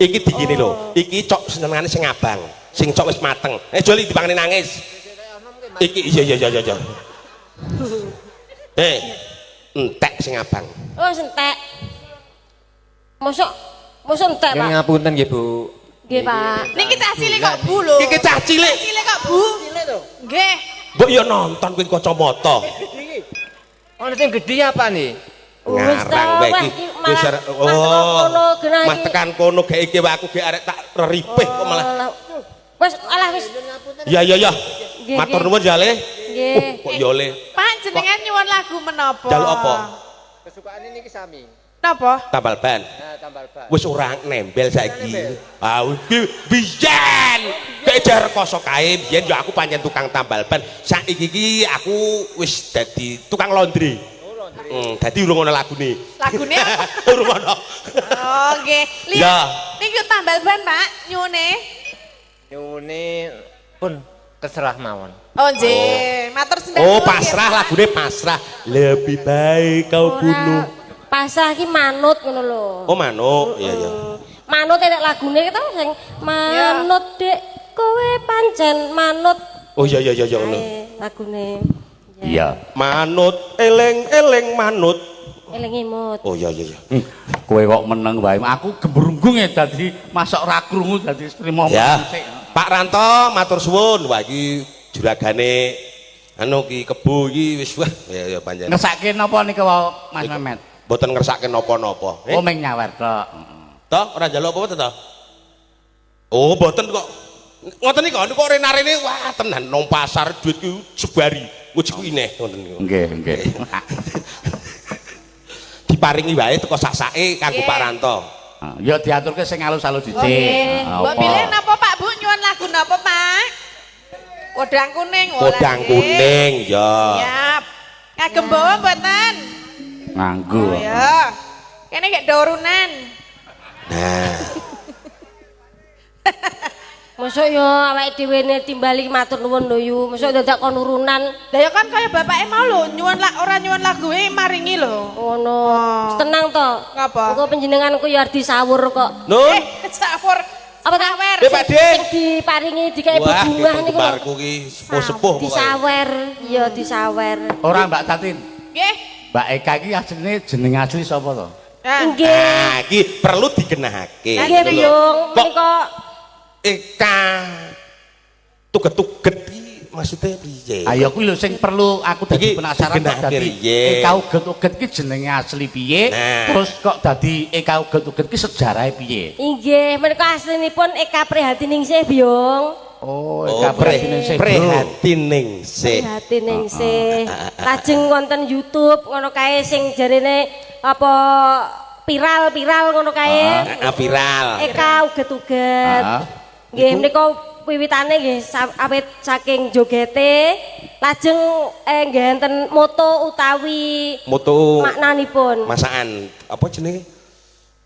Iki digini lho, iki cok senengane sing abang, sing cok wis mateng. Jol iki timbangane nangis. Iki iya. Entek sing abang. Oh, entek. Mosok entek, Pak. Ngapunten nggih, Bu. Nggih, Pak. Niki cah cilik kok Bu lho. Iki cah cilik. Cilik kok Bu. Cilik to. Nggih. Mbok ya nonton kuwi kacamata. Iki. Ono sing gedhi apa nih? Wis ta, Ngarang wae wah, iki. iki Wis malah mah tekan kono genah Mah iki. tekan kono gek iki wae aku gek arek tak reripih kok malah. Oh, wis alah wis. Ya ya ya. Nggih, Matur nggih. nuwun ya Le. Nggih. Kok ya Le. Pak jenengan nyuwun lagu menapa? Jaluk apa? Kesukaan ini ki sami. Napa? Tambal ban. Nah, tambal ban. Wis ora nembel saiki. Ah iki biyen. Gek jar rekoso kae biyen ya aku pancen tukang tambal ban. Saiki iki aku wis dadi tukang laundry. Oh, laundry. Dadi urung ana lagune. Lagune apa? Urung ana. Oh, nggih. Ya. Lihat. Niku tambal ban, Pak, nyuwune. Nyuwune pun terserah mawon. Oh, nggih. Matur sembah Oh, nuwun, nggih, pasrah Pak. lagune pasrah. Lebih baik kau bunuh. Pasrah ki manut ngono lho. Oh, manuk. Iya, iya. Manut enek lagune ki to sing manut Dik, kowe pancen manut. Oh iya iya iya iya ngono. Kae lagune. Iya. Manut eling-eling manut. Eling imut. Oh iya iya iya. Kowe kok meneng wae. Aku gembrunggung ya dadi masuk ra krungu dadi trimo Ya. musik. Pak Ranto matur suwun. Wah iki juragane anu ki kebo iki wis wah ya ya pancen. Ngersake napa niku wau Mas Memet? Mboten ngersake napa-napa. Oh meng nyawer tok. Toh ora njaluk apa-apa to? Oh, mboten kok. Ngoten niku niku rene-rene wah tenan nang pasar duit ku sebari. Nguji ineh ngoten niku. Nggih, nggih. Diparingi wae teko sak-sake kanggo Nggih. Pak Ranto. Ah, ya diaturke sing alus-alus dhisik. Oh, nggih. Ah, Mbok apa? pilih napa Pak Bu nyuwun lagu napa Pak? Kodang kuning. Oh, Kodang nggih. kuning ya. Siap. Kagem bawa mboten? Nganggo. Oh ya. Kene gek dorunan. Nah, Mosok yo awake dhewe ne timbali matur nuwun lho yu. Mosok dadak kon urunan Lah ya kan kaya bapake mau lho nyuwun lak ora nyuwun laguwe maringi lho. ngono. Wis tenang to. Ngapa? Engko panjenenganku yo arep disawur kok. Nun. Sawur. Apa ta? Sawer. Eh, Pak De. Sing diparingi dikek Wah, bebungah niku lho. penggemarku ki sepuh-sepuh pokoke. Disawer, iya disawer. Ora Mbak Tatin. Nggih. Mbak Eka iki asline jeneng asli sapa to? Nah, Nggih. Nah, iki perlu digenahake. Nggih, Gitu lho. Biyung. Kok Menika Eka tuget-tuget iki maksudnya piye? Ayo kuwi lho sing perlu aku dadi Iki penasaran kok digenahke dadi riye. Eka uget-uget ki jenenge asli piye? Nah. Terus kok dadi Eka uget-uget ki sejarahe piye? inggih menika aslinipun Eka Prihatiningsih, Biyung. Oh, Oh, Eka Prihatiningsih. Prihatiningsih. Prihatiningsih. Lajeng wonten YouTube ngono kae sing jarene apa viral-viral ngono kae. Ah, viral. Eka uget-uget. Ah. Nggih menika wiwitane nggih awit saking jogete lajeng nggih enten moto utawi Moto maknanipun. masakan apa jenenge?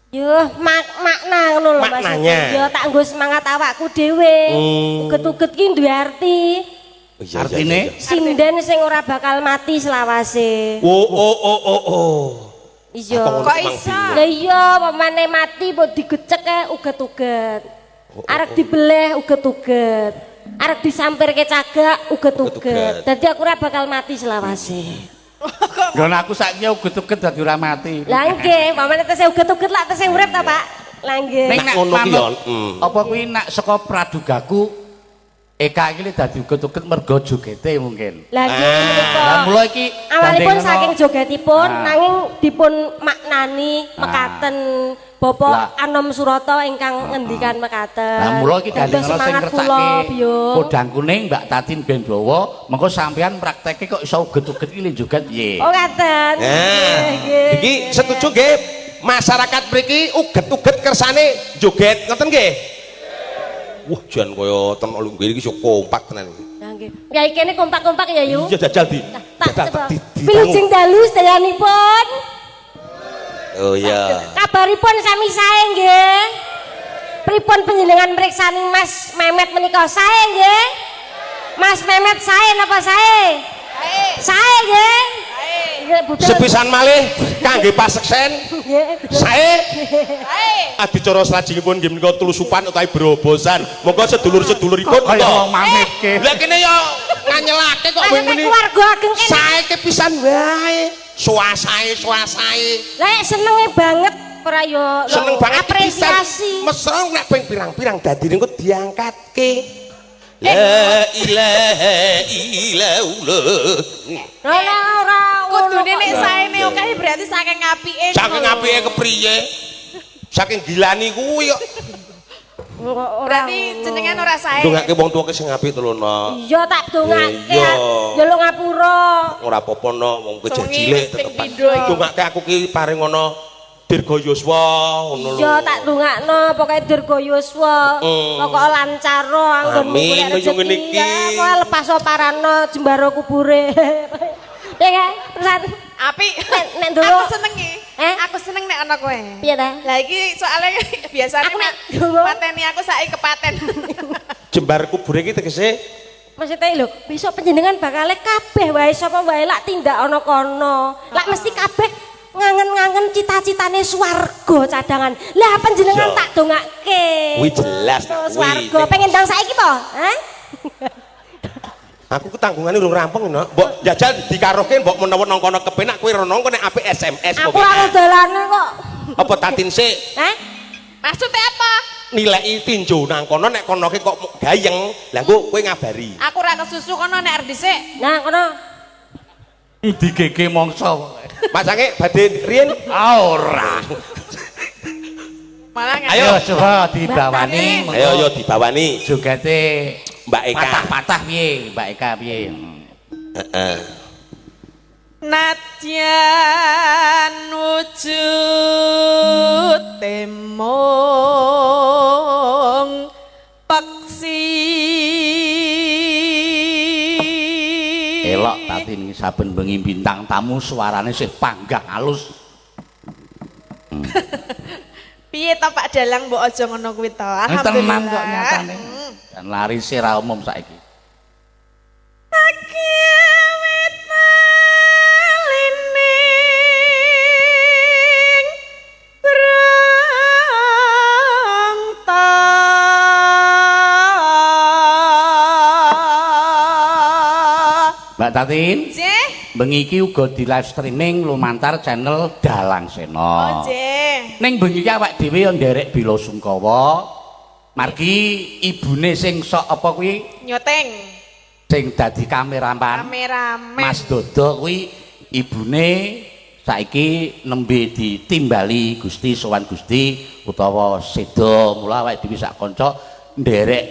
Yo makna ngono lho Maknanya. Yo tak nggo semangat awakku dhewe. Uget-uget ki duwe arti. Oh, iya, iya, Artine? iya, iya. Sinden sing ora bakal mati selawase. Oh oh oh oh oh. Iya. Apa ngono Kok mang iso? bingung? Lah iya pamane mati mbok digecek kae uget-uget. Arek dibeleh uget-uget. Arek disampirke cagak uget-uget. Uget-uget. Dadi aku ora bakal mati selawase. Nggon aku saiki uget-uget dadi ora mati. Lah nggih, pamane tesih uget-uget lak tesih urip ta, Pak? Lah nggih. Ning Nak nek ngono ki manut, ya, apa kuwi nak saka pradugaku Eka iki dadi uget-uget mergo jogete mungkin. Lah nggih Ah. menika. Lah mula iki Awalipun gandeng saking jogetipun Ah. nanging dipun maknani mekaten Bapak Lah. Anom Surata ingkang ngendikan mekaten. Lah mula iki Dados gandeng sing semangat kula, ngersake Biyung. podang kuning Mbak Tatin ben Bawa, mengko sampean prakteke kok iso uget-uget iki le joget piye? Oh ngaten. Nah, Nggih, nggih. iki setuju nggih masyarakat mriki uget-uget kersane joget ngoten nggih. Wah, jan kaya ten nggih iki iso kompak tenan iki. Lah nggih. Ya kene kompak-kompak ya yu. Iya jajal di. Tak jajal coba. di- Wilujeng dalu sedayanipun. Oh iya. Kabaripun sami sae nggih. Pripun panjenengan mriksani Mas Memet menika sae nggih? Mas Memet sae napa sae? Sae. Sae nggih. Sae. Nggih, budal. Sepisan malih kangge paseksen Nggih. sae Sae. adicara salajengipun nggih menika tulusupan utawi brobosan. Monggo sedulur-seduluripun Kaya to. wong mamitke. Lah kene ya nganyelake kok Lah muni. keluarga ageng kene. Sae ke pisan wae. Suasae suasae. Lah senenge banget ora yo Seneng banget apresiasi. Mesra nek ping pirang-pirang dadi niku diangkatke. La ilaha illallah. Ora ora. Kudune nek saene akeh berarti saking apike. Saking apike kepriye? Saking gilani kuwi kok. Berarti jenengan ora sae. Ndongake wong tuwa ki sing apik to lho, Nok. Iya tak dongake. Iya. Ya lho ngapura. Ora apa-apa, Nok, wong kowe Songi cilik wis ping tetep. pindho iki. Ndongake aku ki paring ana dirga yuswa ngono lho. Iya tak dongakno pokoke dirga yuswa. Pokoke lancar anggonmu Amin, golek kaya ngene rezeki. iki. Ya pokoke lepas parano jembaro kubure. Ya kan? Terusan Apik. Nek ndonga. Aku seneng iki. Eh? Aku seneng nek ana kowe. Piye ta? Lah iki soalnya biasane Aku nek ndonga. pateni aku saiki kepaten. Jembar kubure iki tegese Maksudnya lho, besok panjenengan bakale kabeh wae sapa wae lak tindak ana kono. Lak mesti kabeh ngangen-ngangen cita-citane swarga cadangan. Lah panjenengan Iya. tak dongake. Kuwi jelas tak kuwi. Swarga pengen ndang saiki to? Hah? Aku ketanggungane urung rampung, Nok. Mbok jajal dikarohke mbok menawa nang kono kepenak kowe rono engko nek apik SMS Aku ora dalane kok. Apa tatin sik Hah? Maksudnya apa? nilai tinju nang kono nek kono ki kok gayeng. Lah engko kowe ngabari. Aku ora kesusu kono nek arep dhisik. Nah, kono. Digege mongso pokoke. Mas Angge badhe riyen Ah ora. Malah Ayo. Ayo coba dibawani. Ayo yo dibawani jogete Mbak Eka. Patah-patah piye Mbak Eka piye? Heeh. Nadyan wujud temong peksi. Elok Tatin iki saben bengi bintang tamu suarane sih panggah halus. Piye to Pak Dalang mbok aja ngono kuwi to. Alhamdulillah. Tenan kok nyatane. Dan larise ra umum saiki. Mbak Tatin, bengi iki uga di live streaming lumantar channel Dalang Sena. Oh, nggih. Ning bengi iki awak dhewe yo nderek bela sungkawa. Margi ibune sing sok apa kuwi Nyoteng. sing dadi kameraman. Kameramen. Mas Dodo kuwi ibune saiki nembe ditimbali Gusti sowan Gusti utawa seda. Mula awake dhewe sak kanca nderek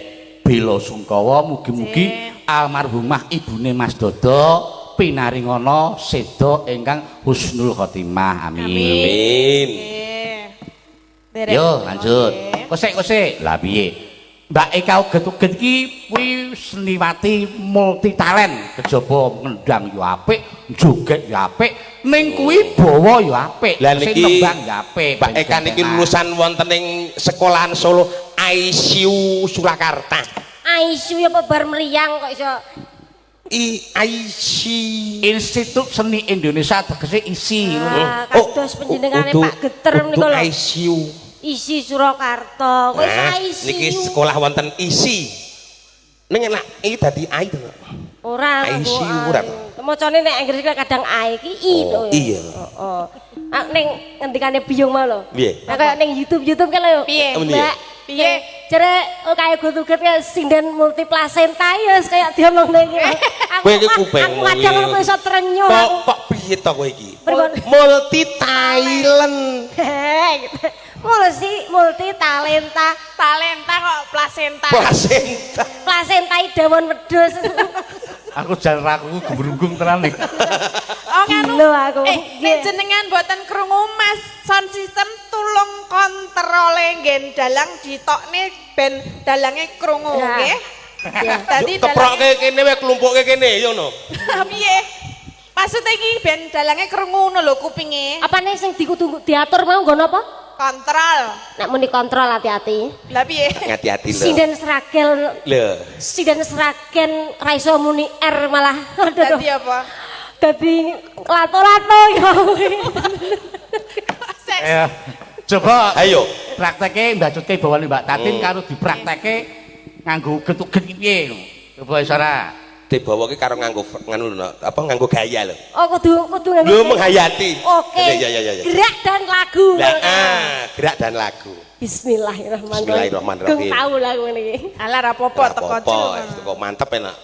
bela sungkawa mugi-mugi almarhumah ibune Mas Dodo pinaringana seda ingkang husnul khotimah. Amin. Amin. Yo lanjut. Kosek-kosek. Lah piye? Mbak Eka uget-uget iki kuwi seniwati multi talent. Kejaba ngendang yo apik, joget yo apik, ning kuwi bawa yo apik, Lah sing niki nembang yo apik. Mbak Eka niki lulusan wonten ing sekolahan Solo ICU Surakarta. ICU apa bar mriyang kok iso IC Institut Seni Indonesia tegese ISI. Ah, kados panjenengane Pak Geter menika lho. ICU. ISI Surakarta. Kok iso ICU? Niki sekolah wonten ISI. Ning enak iki dadi I to. Ora ICU ora to. Macane nek Inggris kadang I iki I to. Iya. Heeh. Ah ning ngendikane biyung mau lho. Piye? Nah, kaya ning YouTube-YouTube kan lho. Piye? Mbak? Piye? Jere kaya gutuget kaya sinden multiplasenta ya wis kaya diomongne iki. Kowe iki kupingmu. Aku kadang aku iso trenyuh aku. Kok piye to kowe iki? Pripun? Multi talent. Multi talenta. Talenta kok plasenta. Plasenta. Plasenta dawon wedhus. Aku jan rakuku gemrunggung tenan iki. Oh nganu. Gila aku. Nek jenengan mboten krungu Mas sound system tulung kontrole nggen dalang ditokne ben dalange krungu nggih. Dadi keproke kene wae klumpuke kene ya ngono. Piye? Maksud iki ben dalange krungu ngono lho kupinge. Apane sing dikudu diatur mau nggo napa? Kontrol. Nek muni kontrol hati-hati. Lah piye? Hati-hati lho. Sinden Sragen. Lho. Sinden Sragen ra iso muni R malah. Dadi apa? Dadi lato-lato ya. Coba ayo prakteke mbacutke bawane Mbak Tatin karo dipraktekke nganggo uget-uget iki piye. Coba iso ora? Bawa ki karo nganggo nganu lho, apa nganggo gaya lho. Oh, kudu nganggo. Lho menghayati. Oke. Iya iya iya. Gerak dan lagu. Lah, gerak dan lagu. Bismillahirrahmanirrahim. Bismillahirrahmanirrahim. Gung tau lah ngene iki. Alah ra apa-apa teko teko mantep enak.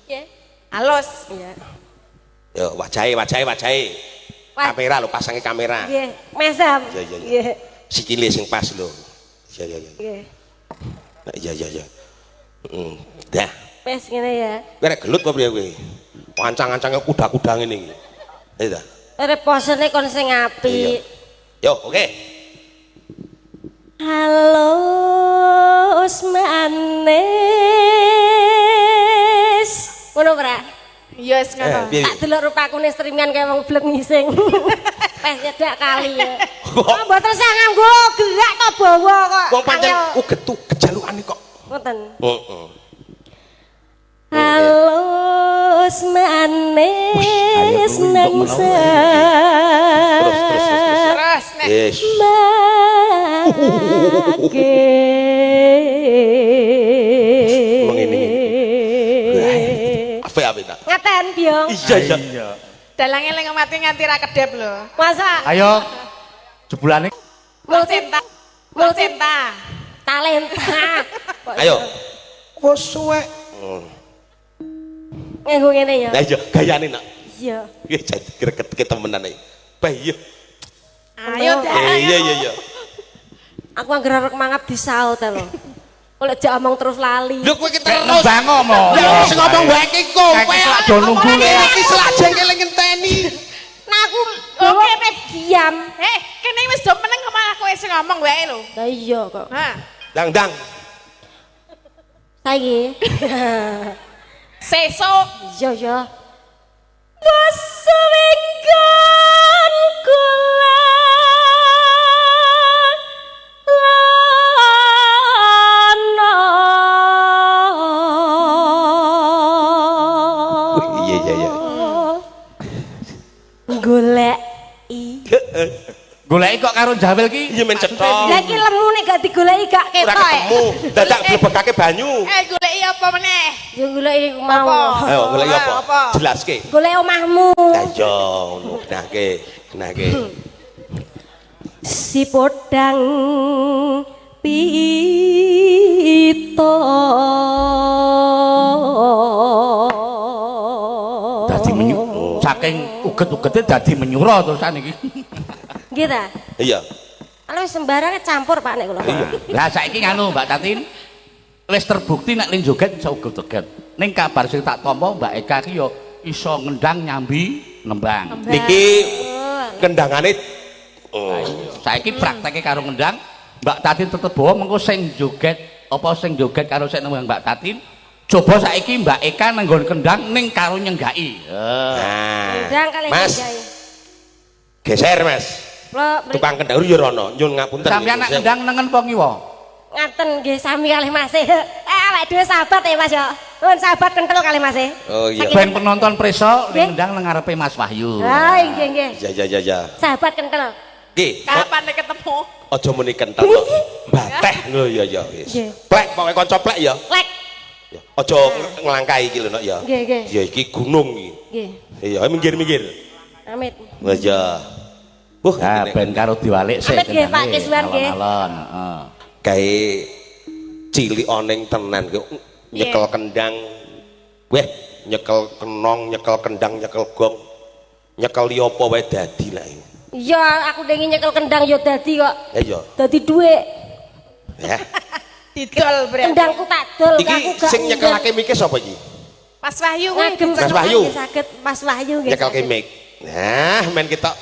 Nggih. Halus. Iya. Yo wajahe. Kamera lho, pasangi kamera. Nggih, mesam. Iya iya iya. Sikile sing pas lho. Iya iya iya. Nggih. Iya iya iya. Heeh. Dah. Wes ngene ya. Kowe nek gelut apa piye kowe? Ancang-ancange kuda-kuda ngene iki. Iya ta? Arep posene kon sing apik. Yo, oke. Halus manis. Ngono ora? Iya wis ngono. Tak delok rupaku ning streamingan kaya wong blek ngising. Pes nyedak kali ya. Kok mboten sah nganggo gerak to bawa kok. Wong pancen ugetu kejalukane kok. Ngoten. Heeh. Halus manis nang terus nek. Yes. Mage. Mengene. Apik ta? Ngaten, Byong. Iya iya. Dalange leng mati nganti ra kedep lho. Masa? Ayo jebulane multi talenta. Talenta. Ayo. Wes suwek. Nganggo ngene ya. Lah iya gayane nak. Iya. Iki jadi greget temenan iki. Bah iya. Ayo dah. Iya iya iya. Aku anggere arep mangap disaut ta lho. Kok lek jak omong terus lali. Lho kowe iki terus nembang ngomong. Lah sing ngomong wae iki kowe. Selak do nunggu le. Iki selak jengkel ngenteni. Nah aku oke nek diam. Eh, kene wis do meneng kok malah kowe sing ngomong wae lho. Lah iya kok. Ha. Dang dang. Saiki. Sesuk. Iya ya. Wes kula lana. Iya iya iya. Goleki. Goleki kok karo jawil ki? Iya men cetha. Lah iki lemu nek gak digoleki gak ketok. Ora ketemu. Dadak blebekake banyu. Eh goleki apa meneh? Ya goleki mau. Ayo goleki apa? Jelaske. Goleki omahmu. Lah iya ngono genahke, genahke. Si podang pito. Dadi menyu saking uget-ugete dadi menyura terusan iki. Nggih ta? Iya. Kalau sembarangan campur Pak nek kula. Lah saiki nganu Mbak Tatin wis terbukti nek ning joget iso uget-uget. Ning kabar sing tak tampa Mbak Eka ki yo iso ngendang nyambi nembang. Niki kendangane saiki prakteke karo ngendang Mbak Tatin tetep bawa mengko sing joget apa sing joget karo sing nembang Mbak Tatin. Coba saiki Mbak Eka nenggon kendang ning karo nyenggaki. Nah. Kendang kalih Mas. nyenggaki. Geser Mas. Tukang kendang ya rono, nyun ngapunten. Sampeyan nek kendang nengen apa ngiwa? Ngaten nggih sami kalih Mas. Eh awake dhewe sahabat ya Mas ya. Nuwun sahabat kentel kalih Mas. Oh iya. Ben penonton preso ning kendang nang ngarepe Mas Wahyu. Ah nggih nggih. Iya iya iya iya. Sahabat kentel. Nggih. Kapan nek ketemu? Aja muni kentel kok. Bateh lho ya ya wis. Plek pokoke kanca plek ya. Plek. Aja nglangkai iki lho nok ya. Nggih nggih. Ya iki gunung iki. Nggih. Iya, minggir-minggir. Amit. Wah iya. Nah, ben karo diwalik sik. Amit nggih Pak Kiswan nggih. Alon-alon, heeh. Gawe cilik oning tenan nyekel kendang. Weh, nyekel kenong, nyekel kendang, nyekel gong. Nyekel liya apa wae dadi lah. Iya, aku dengi nyekel kendang ya dadi kok. Ya iya. Dadi dhuwit. Ya. Didol berarti. Kendangku tak dol, iki aku gak. Sing nyekelake mike sapa iki? Mas Wahyu kuwi. Mas Wahyu. Saged Mas Wahyu nggih. Nyekelke mik. Nah, men kita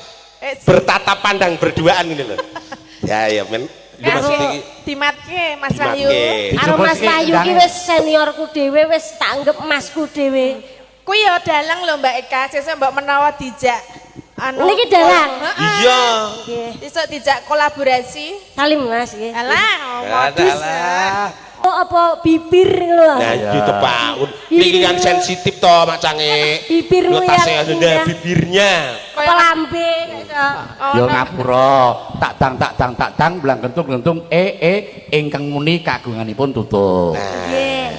bertatap pandang berduaan ini lho. Ya ya men dimatke Mas Wahyu. Karo Mas Wahyu ki wis seniorku dhewe wis tak anggep masku dhewe. Kuwi ya dalang lho Mbak Eka, sesuk mbok menawa dijak anu. Niki dalang. Iya. Sesuk dijak kolaborasi. Salim Mas nggih. Alah, modus. Oh, apa bibir ngono lho. Nah, iki to Pak. Niki kan sensitif to macange. Bibirmu yang ada bibirnya. Apa lambe Ya ngapura, tak dang tak dang tak dang blang kentung-kentung e ingkang muni kagunganipun tutup. Nggih.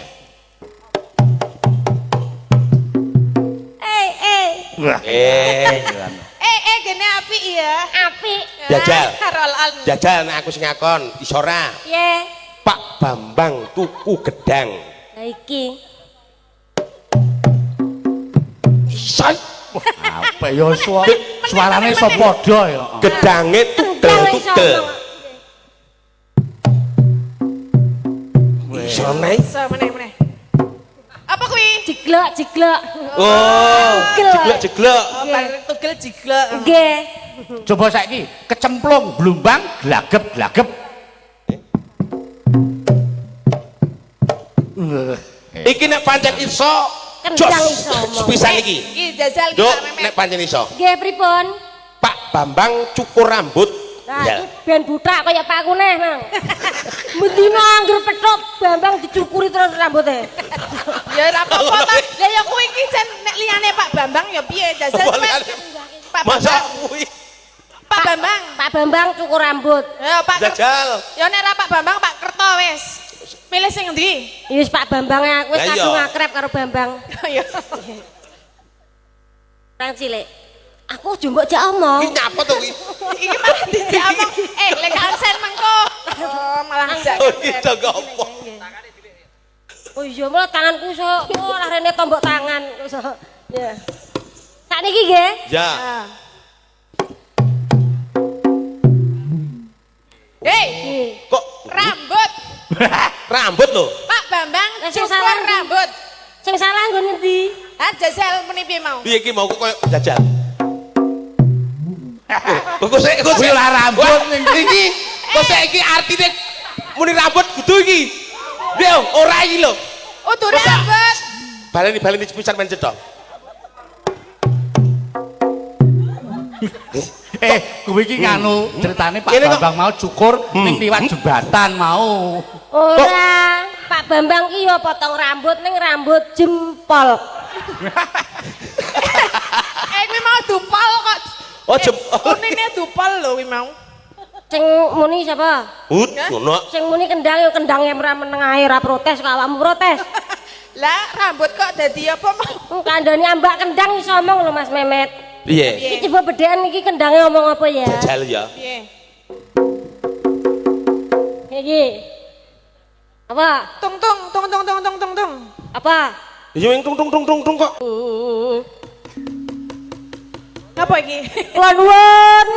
Eh, Eh gene apik ya. Apik. Jajal. Roll on. Jajal nek aku sing ngakon, iso ora? Piye? Pak Bambang tuku gedang. Lah iki. Iso. Apa ya suarane iso padha ya. Gedange tugel-tugel. Iso nek. Iso meneh-meneh. Apa kuwi? Jiglok, jiglok. Oh, jiglok-jiglok. Oh, bar tugel jiglok. Nggih. Coba saiki kecemplung blumbang glagep-glagep. Iki nek pancen iso Kendang iso omong. Pisan iki. Iki jajal iki Nduk, Pak Memet. nek pancen iso. Nggih pripun? Pak Bambang cukur rambut. Lah Ya. iki ben buthak kaya Pak Kuneh, Mang. Mendina angger petuk Bambang dicukuri terus rambutnya. Ya ora apa-apa ta. Lah ya kuwi iki jan nek liyane Pak Bambang ya piye jajal Apa Pak. liyane? Pak Masa Bambang. kuwi Pak Bambang. Pak Bambang cukur rambut. Ya Pak jajal. Ya nek ora Pak Bambang Pak Kerto wis. Pilih sing endi? Ya wis Pak Bambang aku wis Lah iya. kadung akrab karo Bambang. Ya. Rang cilik. Aku aja mbok jak omong. Iki nyapa to kuwi? Iki malah dijak omong. Eh, lek konsen mengko. Oh, malah jak. Oh, iki jaga apa? Oh iya malah tanganku iso oh lah rene tombok tangan iso. Ya. Sakniki nggih. Ya. Hei, Nggih. Kok rambut. rambut lho? Pak Bambang Lah, sing cukur salah ndi? rambut. Sing salah nggon ngendi? Ah, jajal muni piye mau? Piye iki mau kok koyo jajal. Kok sik kok Kuwi sik ora rambut ning iki. Kok sik iki artine muni rambut kudu iki. Yo ora iki lho. Udu rambut. Baleni baleni pisan men cetha. Kuwi iki nganu ceritane Pak Ngene kok. Bambang mau cukur ning liwat jembatan mau. Ora, Pak Bambang ki ya potong rambut ning rambut jempol. Eh, kuwi mau dupol kok. Oh, jempol. Unine dupol lho kuwi mau. Sing muni sapa? Hut ngono. Sing muni kendang ya kendang yang ora meneng ae ora protes kok awakmu protes. Lah, rambut kok dadi apa mau? Kandhane ambak kendang iso omong lho Mas Memet. Piye? Iki coba bedhean iki kendange omong apa ya? Jajal ya. Piye? Iki. Apa? Tung tung tung tung tung tung tung tung. Apa? Ya ing tung tung tung tung tung kok. Ngapa iki? Kula nuwun.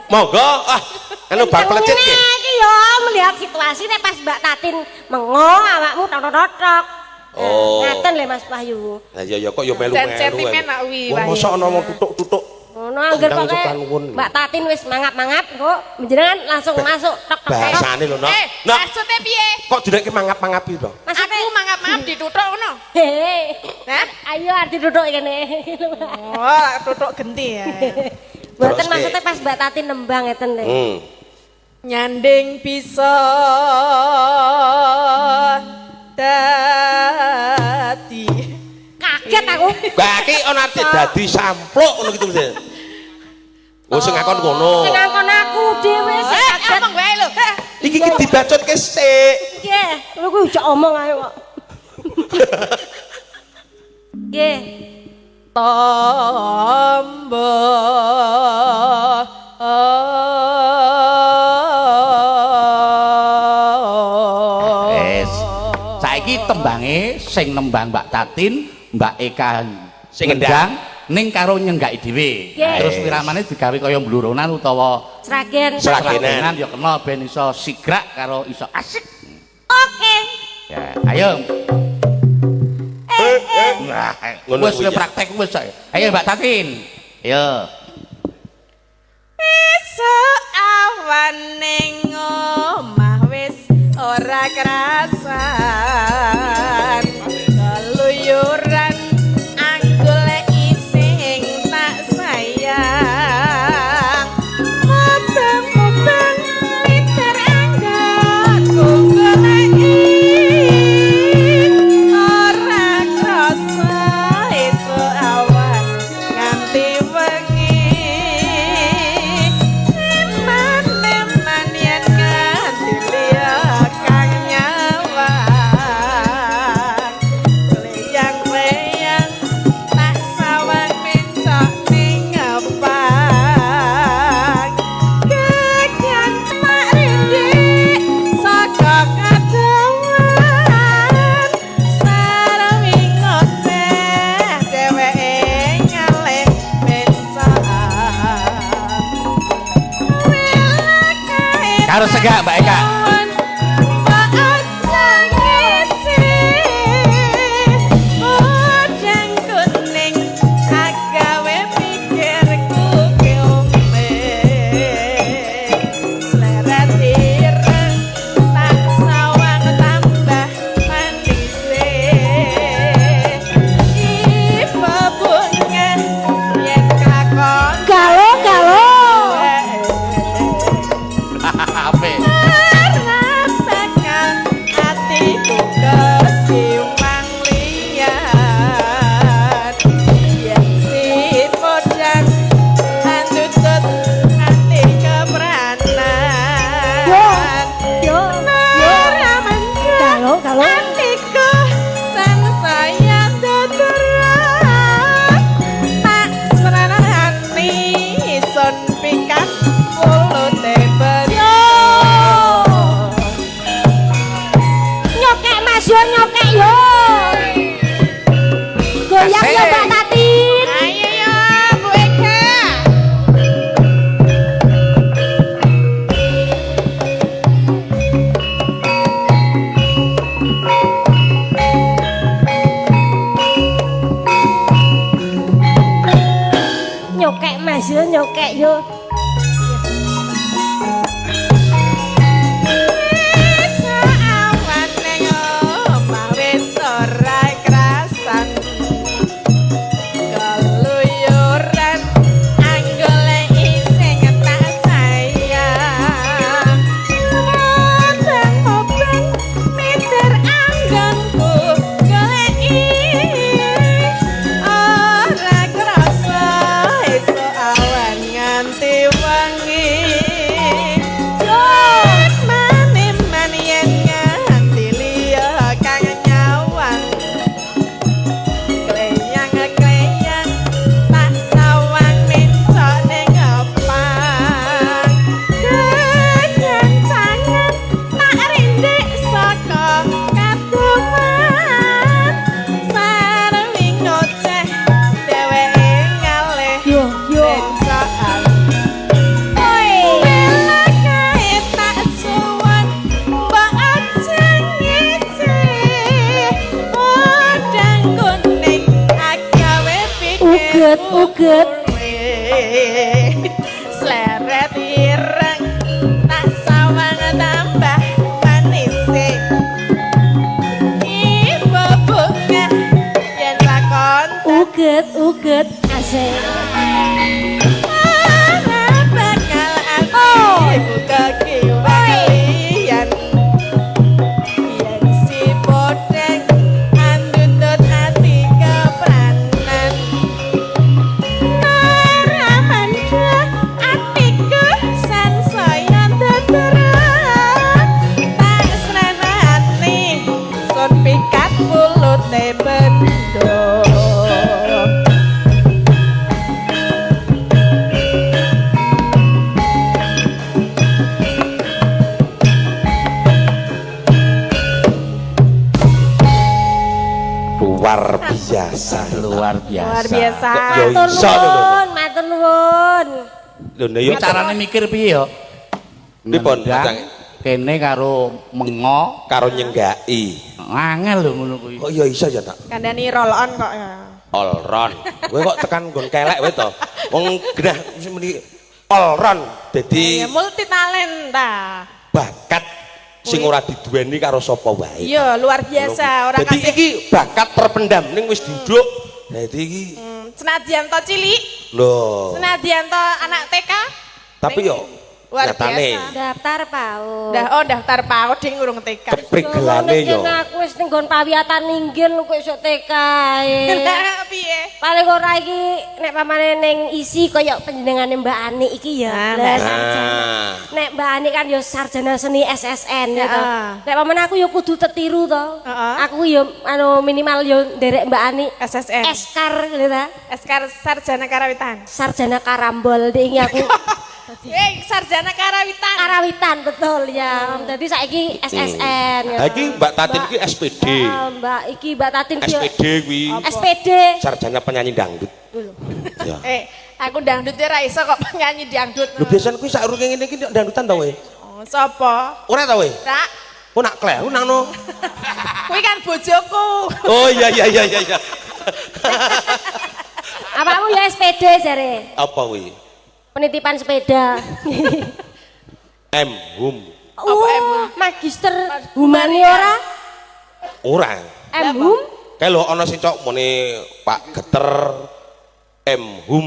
Monggo. Ah, anu bang pelecet ki. Iki ya melihat situasi nek pas Mbak Tatin mengo awakmu tok-tok-tok. Oh. Ngaten lho Mas Wahyu. Lah iya ya kok ya melu-melu. Jan sentimen nak wi, Wah, Wahyu. mosok ana wong tutuk-tutuk. Ngono angger Kendang pokoke iso nuwun. Mbak Tatin wis mangap-mangap kok menjenengan langsung masuk tok tok tok. Bahasane lho, Nok. Eh, Nok, maksudnya piye? kok dinekke mangap-mangap iki to? Maksudnya Aku mangap-mangap dituthuk ngono. Hei. Hah? Ayo arti duduk kene. Oh, tuthuk genti ya. Mboten Terus, maksudnya pas Mbak Tatin nembang ngeten lho. Hmm. Nyanding bisa dadi. Kaget aku. Lah iki ana arti dadi sampluk ngono gitu mesti. Oh sing ngakon ngono. Sing ngakon aku dhewe sing Eh, kaget. omong wae lho. Iki ki dibacotke sik. Nggih, lho kuwi ujak omong ae kok. Nggih. Tombo. Wis. Saiki tembange sing nembang Mbak Tatin, Mbak Eka Sing ngendang. ning karo nyenggaki dhewe. Nggih. Terus wiramane digawe kaya mblurunan utawa Sragen. Sragenan. sragenan ya kena ben iso sigrak karo iso asik. Oke. Ya, ayo. Wah, Ngono wis kuwi ya. praktek wis. Ayo Mbak Tatin. Ayo. Esuk awan ning omah wis ora kerasan. Keluyuran anggul ising tak sayang. Mubeng-mubeng miter anggonku goleki. Ora krasa esuk awan nganti wengi. Eman-eman yen nganti liya kang nyawang. Eka, Mbak Eka. Galo galo. Ape. Yo yo yo. Galo galo. Nyokek Mas yo nyokek yo. Goyang yo Mbak Tatin. Ayo yo Bu Eka. Nyokek Mas yo nyokek yo. Yo yo. Uget uget. Sleret ireng tak sawang tambah manise. Ibu bunga yen lakon Uget uget asik. ora bakal atiku kekiwalian. Yen si podeng andutut ati kepranan. Ora mandha atiku sansaya teteran. Tak srenani sun pikat mulute bendo. Luar biasa. Luar biasa. Luar biasa. Kok yo Matur iso lho. nuwun, matur nuwun. Lho nek yo Iki carane mikir piye yo? Pripun, Nendang, Kacang? Kene karo mengo karo nyenggaki. angel lho ngono kuwi. Kok yo iso ya, Tak? Kandhani roll on kok ya. All round. Kowe kok tekan nggon kelek kowe to. Wong genah mesti muni all round. Dadi Ya multi talenta. bakat sing ora diduweni karo sapa wae. Iya, luar biasa ora Dadi kabeh. iki bakat terpendam ning wis duduk. Dadi iki Senadyan to cilik, lho. senadyan to anak TK. Tapi yo luar nyatane biasa. Daftar PAUD. Dah oh daftar PAUD ding urung TK. keprigelane yo. Aku wis ning nggon pawiyatan inggil kok iso TK ae. Lah piye? Paling ora iki nek pamane ning isi kaya panjenengane Mbak Ani iki ya. Ah, Lah Mbak. sarjana. Nah. Nek Mbak Ani kan ya sarjana seni SSN ya to. Heeh. Nek pamane aku ya kudu tetiru to. Heeh. Aku ya anu minimal ya nderek Mbak Ani. SSN. Eskar gitu ta. Eskar Sarjana Karawitan. Sarjana karambol iki aku. Sarjana Karawitan. Karawitan betul ya. Dadi saiki SSN. ya. Ha iki Mbak Tatin iki SPD. Heeh, Mbak iki Mbak Tatin ki SPD kuwi SPD. sarjana penyanyi dangdut. Ya. Aku dangdut ya ra iso kok penyanyi dangdut. Lho biasane kuwi sakrunge ngene iki dangdutan to kowe? Oh, Sapa? Ora ta kowe? Rak, Kok nak kleru nang no. kuwi kan bojoku. Oh iya iya iya iya iya. Awakmu ya SPD jare. Apa kuwi? Penitipan sepeda. M hum. Oh, magister humaniora. Ora. M hum. Kae lho ana sing cok muni Pak Geter M hum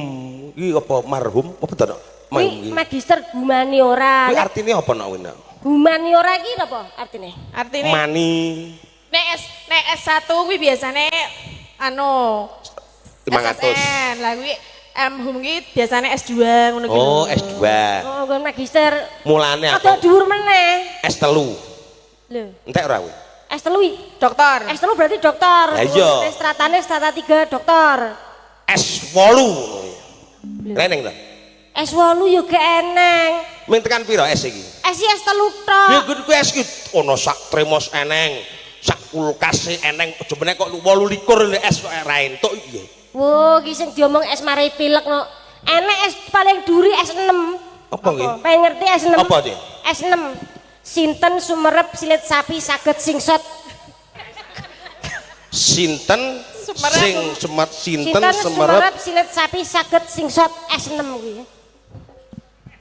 iki apa marhum apa to? Nok? Kuwi magister humaniora. Kuwi artine apa nok kuwi? Nok? Humaniora iki napa artine? Artine Mani nek S nek S1 kuwi biasane anu 500. SSN. Lah kuwi M hum ki biasane S2 ngono ki. Oh, lho. S2. Oh, nggon magister. Mulane Rada aku dhuwur meneh. S3. Lho, Entek ora kuwi? S3 iki. Dokter. S3 berarti dokter. Lah iya. Stratane strata 3 dokter. S8. Reneng ta? S8 yo gak eneng. Ming tekan pira S iki? S iki S3 tok. Ya kuwi S iki ana sak tremos eneng, sak kulkas eneng, aja meneh kok 28 lho S kok ora entuk iki. Wo, iki sing diomong S mari pilek no. Enek S paling duri S6. Apa kuwi? Pengen ngerti S6? Apa, Ci? S6. Sinten sumerep silit sapi saged singsot. Sinten Sumerep. sing semet sinten Sinten semerep sumerep silit sapi saged singsot S6 kuwi.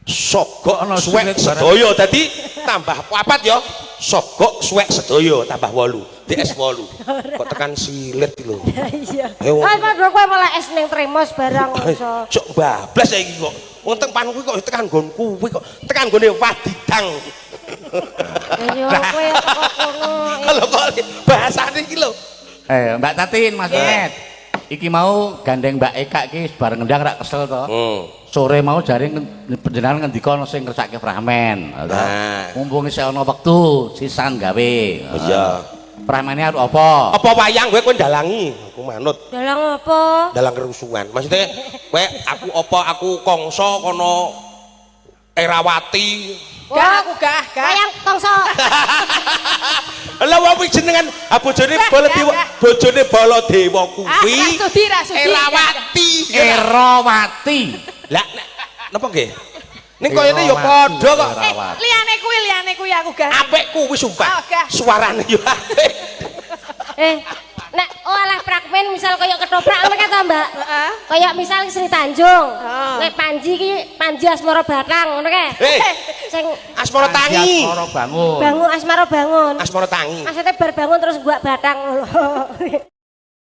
Sogok Ana suwek silit barang. sedaya dadi tambah papat ya. Sogok suwek sedaya tambah 8. Di S8. Kok tekan silit iki lho. Iya. Ayo. Ah, padha kowe malah S ning tremos barang iso. Cok bablas ya iki kok. Wong teng pan kuwi kok tekan nggon kuwi kok tekan nggone Wadidang. Ya kowe teko kono. Kalau kok bahasane iki lho. Mbak Tatin, Mas Met. Iki mau gandeng Mbak Eka iki bareng ngendang rak kesel to. Sore mau jare panjenengan ngendika ana sing ngersake fragmen. Nah. Mumpung isih ana wektu sisan gawe. Iya. Fragmene arep apa? Apa wayang kowe kowe ndalangi? Aku manut. Dalang apa? Dalang kerusuhan. Maksudnya kowe aku apa aku Kongso kono Erawati. Gah aku gah, gah. Wayang Kongso. Lah wong kuwi jenengan ah bojone Gah, Baladewa, gah, gah. bojone Baladewa Ah, kuwi ra sudi, ra sudi. Erawati. Erawati. Lah nek napa nggih? Ning koyone ya padha kok. Eh, liyane kuwi aku gah. Apik kuwi sumpah. Ah, gah. Suarane yo apik. Eh, nek oh alah fragmen misal kaya ketoprak ngono kae to, Mbak? Heeh. Kaya misal Sri Tanjung. Heeh. Nek Panji iki Panji Asmara Batang ngono kae. Eh, Sing Asmara Tangi. Asmara bangun. bangun Asmara bangun. Asmara Tangi. Maksudnya bar bangun terus gua batang lho.